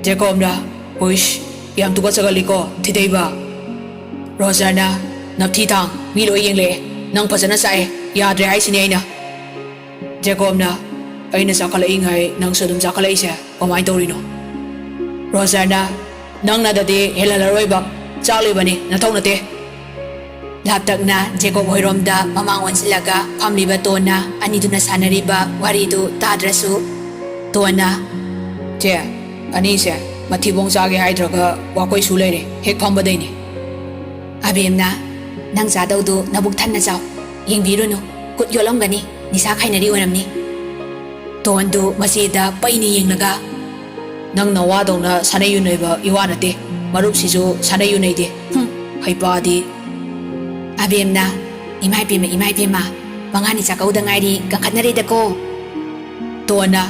ꯖꯦꯀꯣꯕꯅ, "ꯍꯨꯏꯁ, ꯌꯥꯝ ꯇꯨꯀꯠꯆꯒꯜꯂꯤꯀꯣ, ꯊꯤꯗꯩꯕ꯫" ꯔꯣꯖꯔꯅ, "ꯅꯞꯊꯤ ꯊꯥꯡ, ꯃꯤ ꯂꯣꯏ ꯌꯦꯡꯂꯛꯑꯦ, ꯅꯪ ꯐꯖꯅ ꯆꯥꯛꯑꯦ, ꯌꯥꯗ꯭ꯔꯦ ꯍꯥꯏꯁꯤꯅꯦ ꯑꯩꯅ꯫" ꯖꯦꯀꯣꯕꯅ, "ꯑꯩꯅ ꯆꯥꯈꯠꯂꯛꯏꯉꯩ ꯅꯪꯁꯨ ꯑꯗꯨꯝ ꯆꯥꯈꯠꯂꯛꯏꯁꯦ ꯀꯃꯥꯏꯅ ꯇꯧꯔꯤꯅꯣ?" ꯔꯣꯖꯔꯅ, ꯅꯪꯅꯗꯗꯤ ꯍꯦꯜꯍꯜꯂꯔꯣꯏꯕ꯫ ꯆꯥꯛꯂꯤꯕꯅꯤ, ꯅꯊꯧ ꯅꯠꯇꯦ꯫ ꯂꯥꯞꯇꯛꯅ ꯖꯦꯀꯣꯕ ꯍꯣꯏꯔꯣꯝꯗ ꯃꯃꯥꯡ ꯑꯣꯟꯁꯤꯜꯂꯒ ꯐꯝꯂꯤꯕ ꯇꯣꯟꯅ ꯑꯅꯤꯗꯨꯅ ꯁꯥꯟꯅꯔꯤꯕ ꯋꯥꯔꯤꯗꯨ ꯇꯥꯗ꯭ꯔꯁꯨ, ꯇꯣꯟꯅ, "ꯆꯦ, ꯑꯅꯤꯁꯦ ꯃꯊꯤꯕꯣꯡ ꯆꯥꯒꯦ ꯍꯥꯏꯗ꯭ꯔꯒ ꯋꯥꯀꯣꯏ ꯁꯨ ꯂꯩꯔꯦ, ꯍꯦꯛ ꯐꯝꯕꯗꯩꯅꯦ꯫" ꯑꯕꯦꯝꯅ, "ꯅꯪ ꯆꯥꯗꯧꯗꯨ ꯅꯕꯨꯛ ꯊꯟꯅ ꯆꯥꯎ꯫ ꯌꯦꯡꯕꯤꯔꯨꯅꯨ, ꯈꯨꯠ ꯌꯣꯠꯂꯝꯒꯅꯤ, ꯅꯤꯁꯥ ꯈꯥꯏꯅꯔꯤ ꯑꯣꯏꯔꯝꯅꯤ꯫" ꯇꯣꯟꯗꯨ ꯃꯆꯦꯗ ꯄꯩꯅ ꯌꯦꯡꯂꯒ, "ꯅꯪ ꯅꯋꯥꯗꯧꯅ ꯁꯥꯟꯅꯩ ꯌꯨꯅꯩꯕ ꯏꯋꯥ ꯅꯠꯇꯦ꯫ ꯃꯔꯨꯞꯁꯤꯁꯨ ꯁꯥꯟꯅꯩ ꯌꯨꯅꯩꯗꯦ꯫ ꯍꯨꯝ, ꯍꯩꯄꯥꯗꯤ꯫" ꯑꯕꯦꯝꯅ, "ꯏꯃꯥꯏ ꯄꯦꯝꯃ, ꯏꯃꯥꯏ ꯄꯦꯝꯃ, ꯃꯉꯥꯅꯤ ꯆꯥꯛꯀꯧꯗ ꯉꯥꯏꯔꯤ, ꯀꯟꯈꯠꯅꯔꯦꯗꯀꯣ꯫" ꯇꯣꯟꯅ,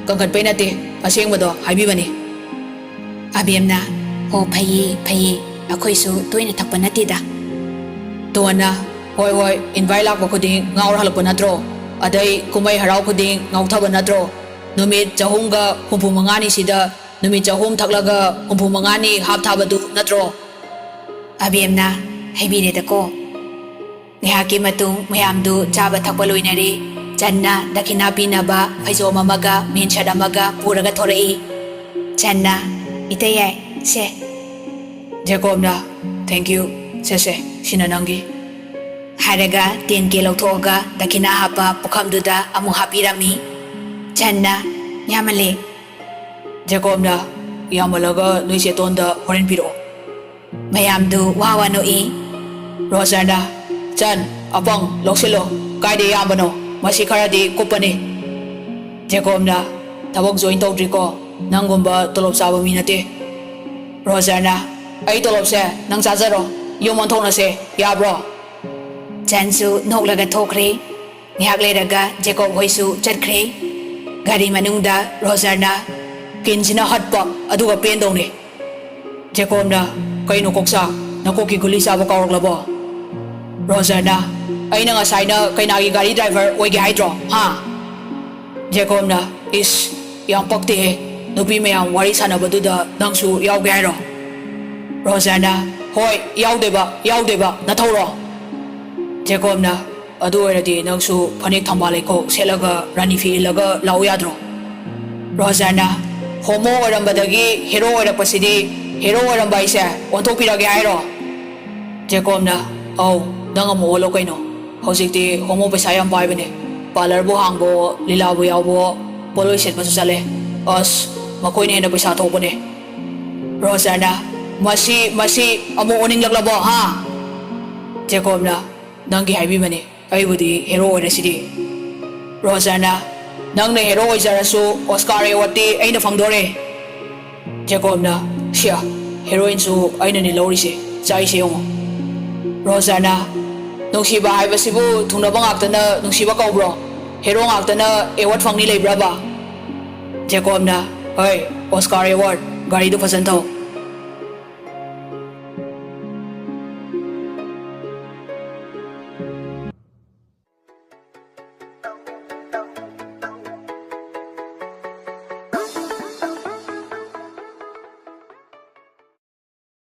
"ꯀꯟꯈꯠꯄꯩ ꯅꯠꯇꯦ, ꯑꯁꯦꯡꯕꯗꯣ ꯍꯥꯏꯕꯤꯕꯅꯤ꯫" ꯑꯕꯦꯝꯅ, "ꯍꯣ, ꯐꯩꯌꯦ, ꯐꯩꯌꯦ, ꯑꯩꯈꯣꯏꯁꯨ ꯇꯣꯏꯅ ꯊꯛꯄ ꯅꯠꯇꯦꯗ꯫" ꯇꯣꯟꯅ, "ꯍꯣꯏ, ꯍꯣꯏ, invite ꯂꯥꯛꯄ ꯈꯨꯗꯤꯡ ꯉꯥꯎꯔ ꯍꯜꯂꯛꯄ ꯅꯠꯇ꯭ꯔꯣ? ꯑꯗꯩ ꯀꯨꯝꯍꯩ ꯍꯔꯥꯎ ꯈꯨꯗꯤꯡ ꯉꯥꯎꯊꯕ ꯅꯠꯇ꯭ꯔꯣ? ꯅꯨꯃꯤꯠ ꯆꯍꯨꯝꯒ ꯍꯨꯝꯐꯨ ꯃꯉꯥꯅꯤꯁꯤꯗ ꯅꯨꯃꯤꯠ ꯆꯍꯨꯝ ꯊꯛꯂꯒ ꯍꯨꯝꯐꯨ ꯃꯉꯥꯅꯤ ꯍꯥꯞ ꯊꯥꯕꯗꯨ ꯅꯠꯇ꯭ꯔꯣ?" ꯑꯕꯦꯝꯅ, "ꯍꯩꯕꯤꯔꯦꯗꯀꯣ꯫" ꯉꯥꯏꯍꯥꯛꯀꯤ ꯃꯇꯨꯡ ꯃꯌꯥꯝꯗꯨ ꯆꯥꯕ ꯊꯛꯄ ꯂꯣꯏꯅꯔꯦ꯫ ꯆꯟꯅ ꯗꯈꯤꯅꯥ ꯄꯤꯅꯕ ꯐꯩꯖꯣꯝ ꯑꯃꯒ ꯃꯦꯟꯁꯠ ꯑꯃꯒ ꯄꯨꯔꯒ ꯊꯣꯔꯛꯏ꯫ ꯆꯟꯅ, "ꯏꯇꯩ ꯌꯥꯏ, ꯁꯦ꯫" ꯖꯦꯀꯣꯕꯅ, "Thank you, ꯁꯦ, ꯁꯦ, ꯁꯤꯅ ꯅꯪꯒꯤ꯫" ꯍꯥꯏꯔꯒ ten K ꯂꯧꯊꯣꯛꯑꯒ ꯗꯈꯤꯅꯥ ꯍꯥꯞꯄ ꯄꯨꯈꯝꯗꯨꯗ ꯑꯃꯨꯛ ꯍꯥꯞꯄꯤꯔꯝꯃꯤ꯫ ꯆꯟꯅ, "ꯌꯥꯝꯃꯜꯂꯦ꯫" ꯖꯦꯀꯣꯕꯅ, "ꯌꯥꯝꯃꯜꯂꯒ ꯅꯣꯏ ꯆꯦꯇꯣꯟꯗ ꯍꯣꯔꯦꯟ ꯄꯤꯔꯛꯑꯣ꯫" ꯃꯌꯥꯝꯗꯨ ꯋꯥ ꯋꯥ ꯅꯣꯛꯏ꯫ ꯔꯣꯖꯔꯅ, "ꯆꯟ, ꯑꯄꯪ, ꯂꯧꯁꯤꯜꯂꯣ꯫ ꯀꯥꯏꯗ ꯌꯥꯝꯕꯅꯣ? ꯃꯁꯤ ꯈꯔꯗꯤ ꯀꯨꯞꯄꯅꯤ꯫" ꯖꯦꯀꯣꯕꯅ, "ꯊꯕꯛ join ꯇꯧꯗ꯭ꯔꯤꯀꯣ? ꯅꯪꯒꯨꯝꯕ ꯇꯣꯂꯣꯞ ꯆꯥꯕ ꯃꯤ ꯅꯠꯇꯦ꯫" ꯔꯣꯖꯔꯅ, "ꯑꯩ ꯇꯣꯂꯣꯞꯁꯦ ꯅꯪ ꯆꯥꯖꯔꯣ꯫ ꯌꯨꯝ ꯑꯣꯟꯊꯣꯛꯅꯁꯦ, ꯌꯥꯕ꯭ꯔꯣ?" ꯆꯟꯁꯨ ꯅꯣꯛꯂꯒ ꯊꯣꯛꯈ꯭ꯔꯦ꯫ ꯉꯥꯏꯍꯥꯛ ꯂꯩꯔꯒ ꯖꯦꯀꯣꯕ ꯍꯣꯏꯁꯨ ꯆꯠꯈ꯭ꯔꯦ꯫ ꯒꯥꯔꯤ ꯃꯅꯨꯡꯗ ꯔꯣꯖꯔꯅ, "ꯀꯤꯟꯁꯤꯅ ꯍꯠꯄ, ꯑꯗꯨꯒ ꯄꯦꯟꯗꯧꯅꯦ꯫" ꯖꯦꯀꯣꯕꯅ, "ꯀꯩꯅꯣ ꯀꯣꯛꯆꯥ, ꯅꯀꯣꯛꯀꯤ ꯒꯨꯂꯤ ꯆꯥꯕ ꯀꯥꯎꯔꯛꯂꯕꯣ?" ꯔꯣꯖꯔꯅ, "ꯑꯩꯅ ꯉꯁꯥꯏꯅ ꯀꯩꯅꯥꯒꯤ ꯒꯥꯔꯤ driver ꯑꯣꯏꯒꯦ ꯍꯥꯏꯗ꯭ꯔꯣ, ꯍꯥ?" ꯖꯦꯀꯣꯕꯅ, "ꯏꯁ, ꯌꯥꯝ ꯄꯛꯇꯦꯍꯦ꯫ ꯅꯨꯄꯤ ꯃꯌꯥꯝ ꯋꯥꯔꯤ ꯁꯥꯟꯅꯕꯗꯨꯗ ꯅꯪꯁꯨ ꯌꯥꯎꯒꯦ ꯍꯥꯏꯔꯣ?" ꯔꯣꯖꯔꯅ, "ꯍꯣꯏ, ꯌꯥꯎꯗꯣꯏꯕ, ꯌꯥꯎꯗꯣꯏꯕ, ꯅꯊꯧꯔꯣ?" ꯖꯦꯀꯣꯕꯅ, "ꯑꯗꯨ ꯑꯣꯏꯔꯗꯤ ꯅꯪꯁꯨ ꯐꯅꯦꯛ ꯊꯝꯕꯥꯜ ꯂꯩꯈꯣꯛ ꯁꯦꯠꯂꯒ ꯔꯥꯅꯤ ꯐꯤ ꯏꯜꯂꯒ ꯂꯥꯛꯎ ꯌꯥꯗ꯭ꯔꯣ?" ꯔꯣꯖꯔꯅ, "ꯍꯣꯃꯣ ꯑꯣꯏꯔꯝꯕꯗꯒꯤ ꯍꯦꯔꯣ ꯑꯣꯏꯔꯛꯄꯁꯤꯗꯤ ꯍꯦꯔꯣ ꯑꯣꯏꯔꯝꯕ ꯑꯩꯁꯦ ꯑꯣꯟꯊꯣꯛꯄꯤꯔꯒꯦ ꯍꯥꯏꯔꯣ? ꯖꯦꯀꯣꯕꯅ, ꯑꯧ, ꯅꯪ ꯑꯃꯨꯛ ꯑꯣꯜꯂꯣ ꯀꯩꯅꯣ꯫ ꯍꯧꯖꯤꯛꯇꯤ ꯍꯣꯃꯣ ꯄꯩꯁꯥ ꯌꯥꯝ ꯄꯥꯏꯕꯅꯦ꯫ ꯄꯥꯔꯂꯔꯕꯨ ꯍꯥꯡꯕꯣ, ꯂꯤꯂꯥꯕꯨ ꯌꯥꯎꯕꯣ, ꯄꯣꯠꯂꯣꯏ ꯁꯦꯠꯄꯁꯨ ꯆꯠꯂꯦ꯫ ꯑꯁ, ꯃꯈꯣꯏꯅ ꯍꯦꯟꯅ ꯄꯩꯁꯥ ꯊꯣꯛꯄꯅꯦ꯫ ꯔꯣꯖꯔꯅ, ꯃꯁꯤ, ꯃꯁꯤ ꯑꯃꯨꯛ ꯑꯣꯟꯅꯤꯡꯂꯛꯂꯕꯣ, ꯍꯥ? ꯖꯦꯀꯣꯕꯅ, ꯅꯪꯒꯤ ꯍꯥꯏꯕꯤꯕꯅꯤ, ꯑꯩꯕꯨꯗꯤ ꯍꯦꯔꯣ ꯑꯣꯏꯔꯁꯤꯗꯤ꯫ ꯔꯣꯖꯔꯅ, ꯅꯪꯅ ꯍꯦꯔꯣ ꯑꯣꯏꯖꯔꯁꯨ ꯑꯣꯁꯀꯥꯔ ꯑꯦꯋꯥꯔꯗꯇꯤ ꯑꯩꯅ ꯐꯪꯗꯣꯔꯦ꯫ ꯖꯦꯀꯣꯕꯅ, ꯁꯤꯌꯥ, ꯍꯦꯔꯣꯏꯟꯁꯨ ꯑꯩꯅꯅꯦ ꯂꯧꯔꯤꯁꯦ, ꯆꯥꯛꯏꯁꯦ ꯌꯦꯡꯉꯣ꯫ ꯔꯣꯖꯔꯅ, ꯅꯨꯡꯁꯤꯕ ꯍꯥꯏꯕꯁꯤꯕꯨ ꯊꯨꯡꯅꯕ ꯉꯥꯛꯇꯅ ꯅꯨꯡꯁꯤꯕ ꯀꯧꯕ꯭ꯔꯣ? ꯍꯦꯔꯣ ꯉꯥꯛꯇꯅ ꯑꯦꯋꯥꯔꯗ ꯐꯪꯅꯤ ꯂꯩꯕ꯭ꯔꯕ? ꯖꯦꯀꯣꯕꯅ, ꯍꯣꯏ, ꯑꯣꯁꯀꯥꯔ ꯑꯦꯋꯥꯔꯗ, ꯒꯥꯔꯤꯗꯨ ꯐꯖꯅ ꯊꯧ꯫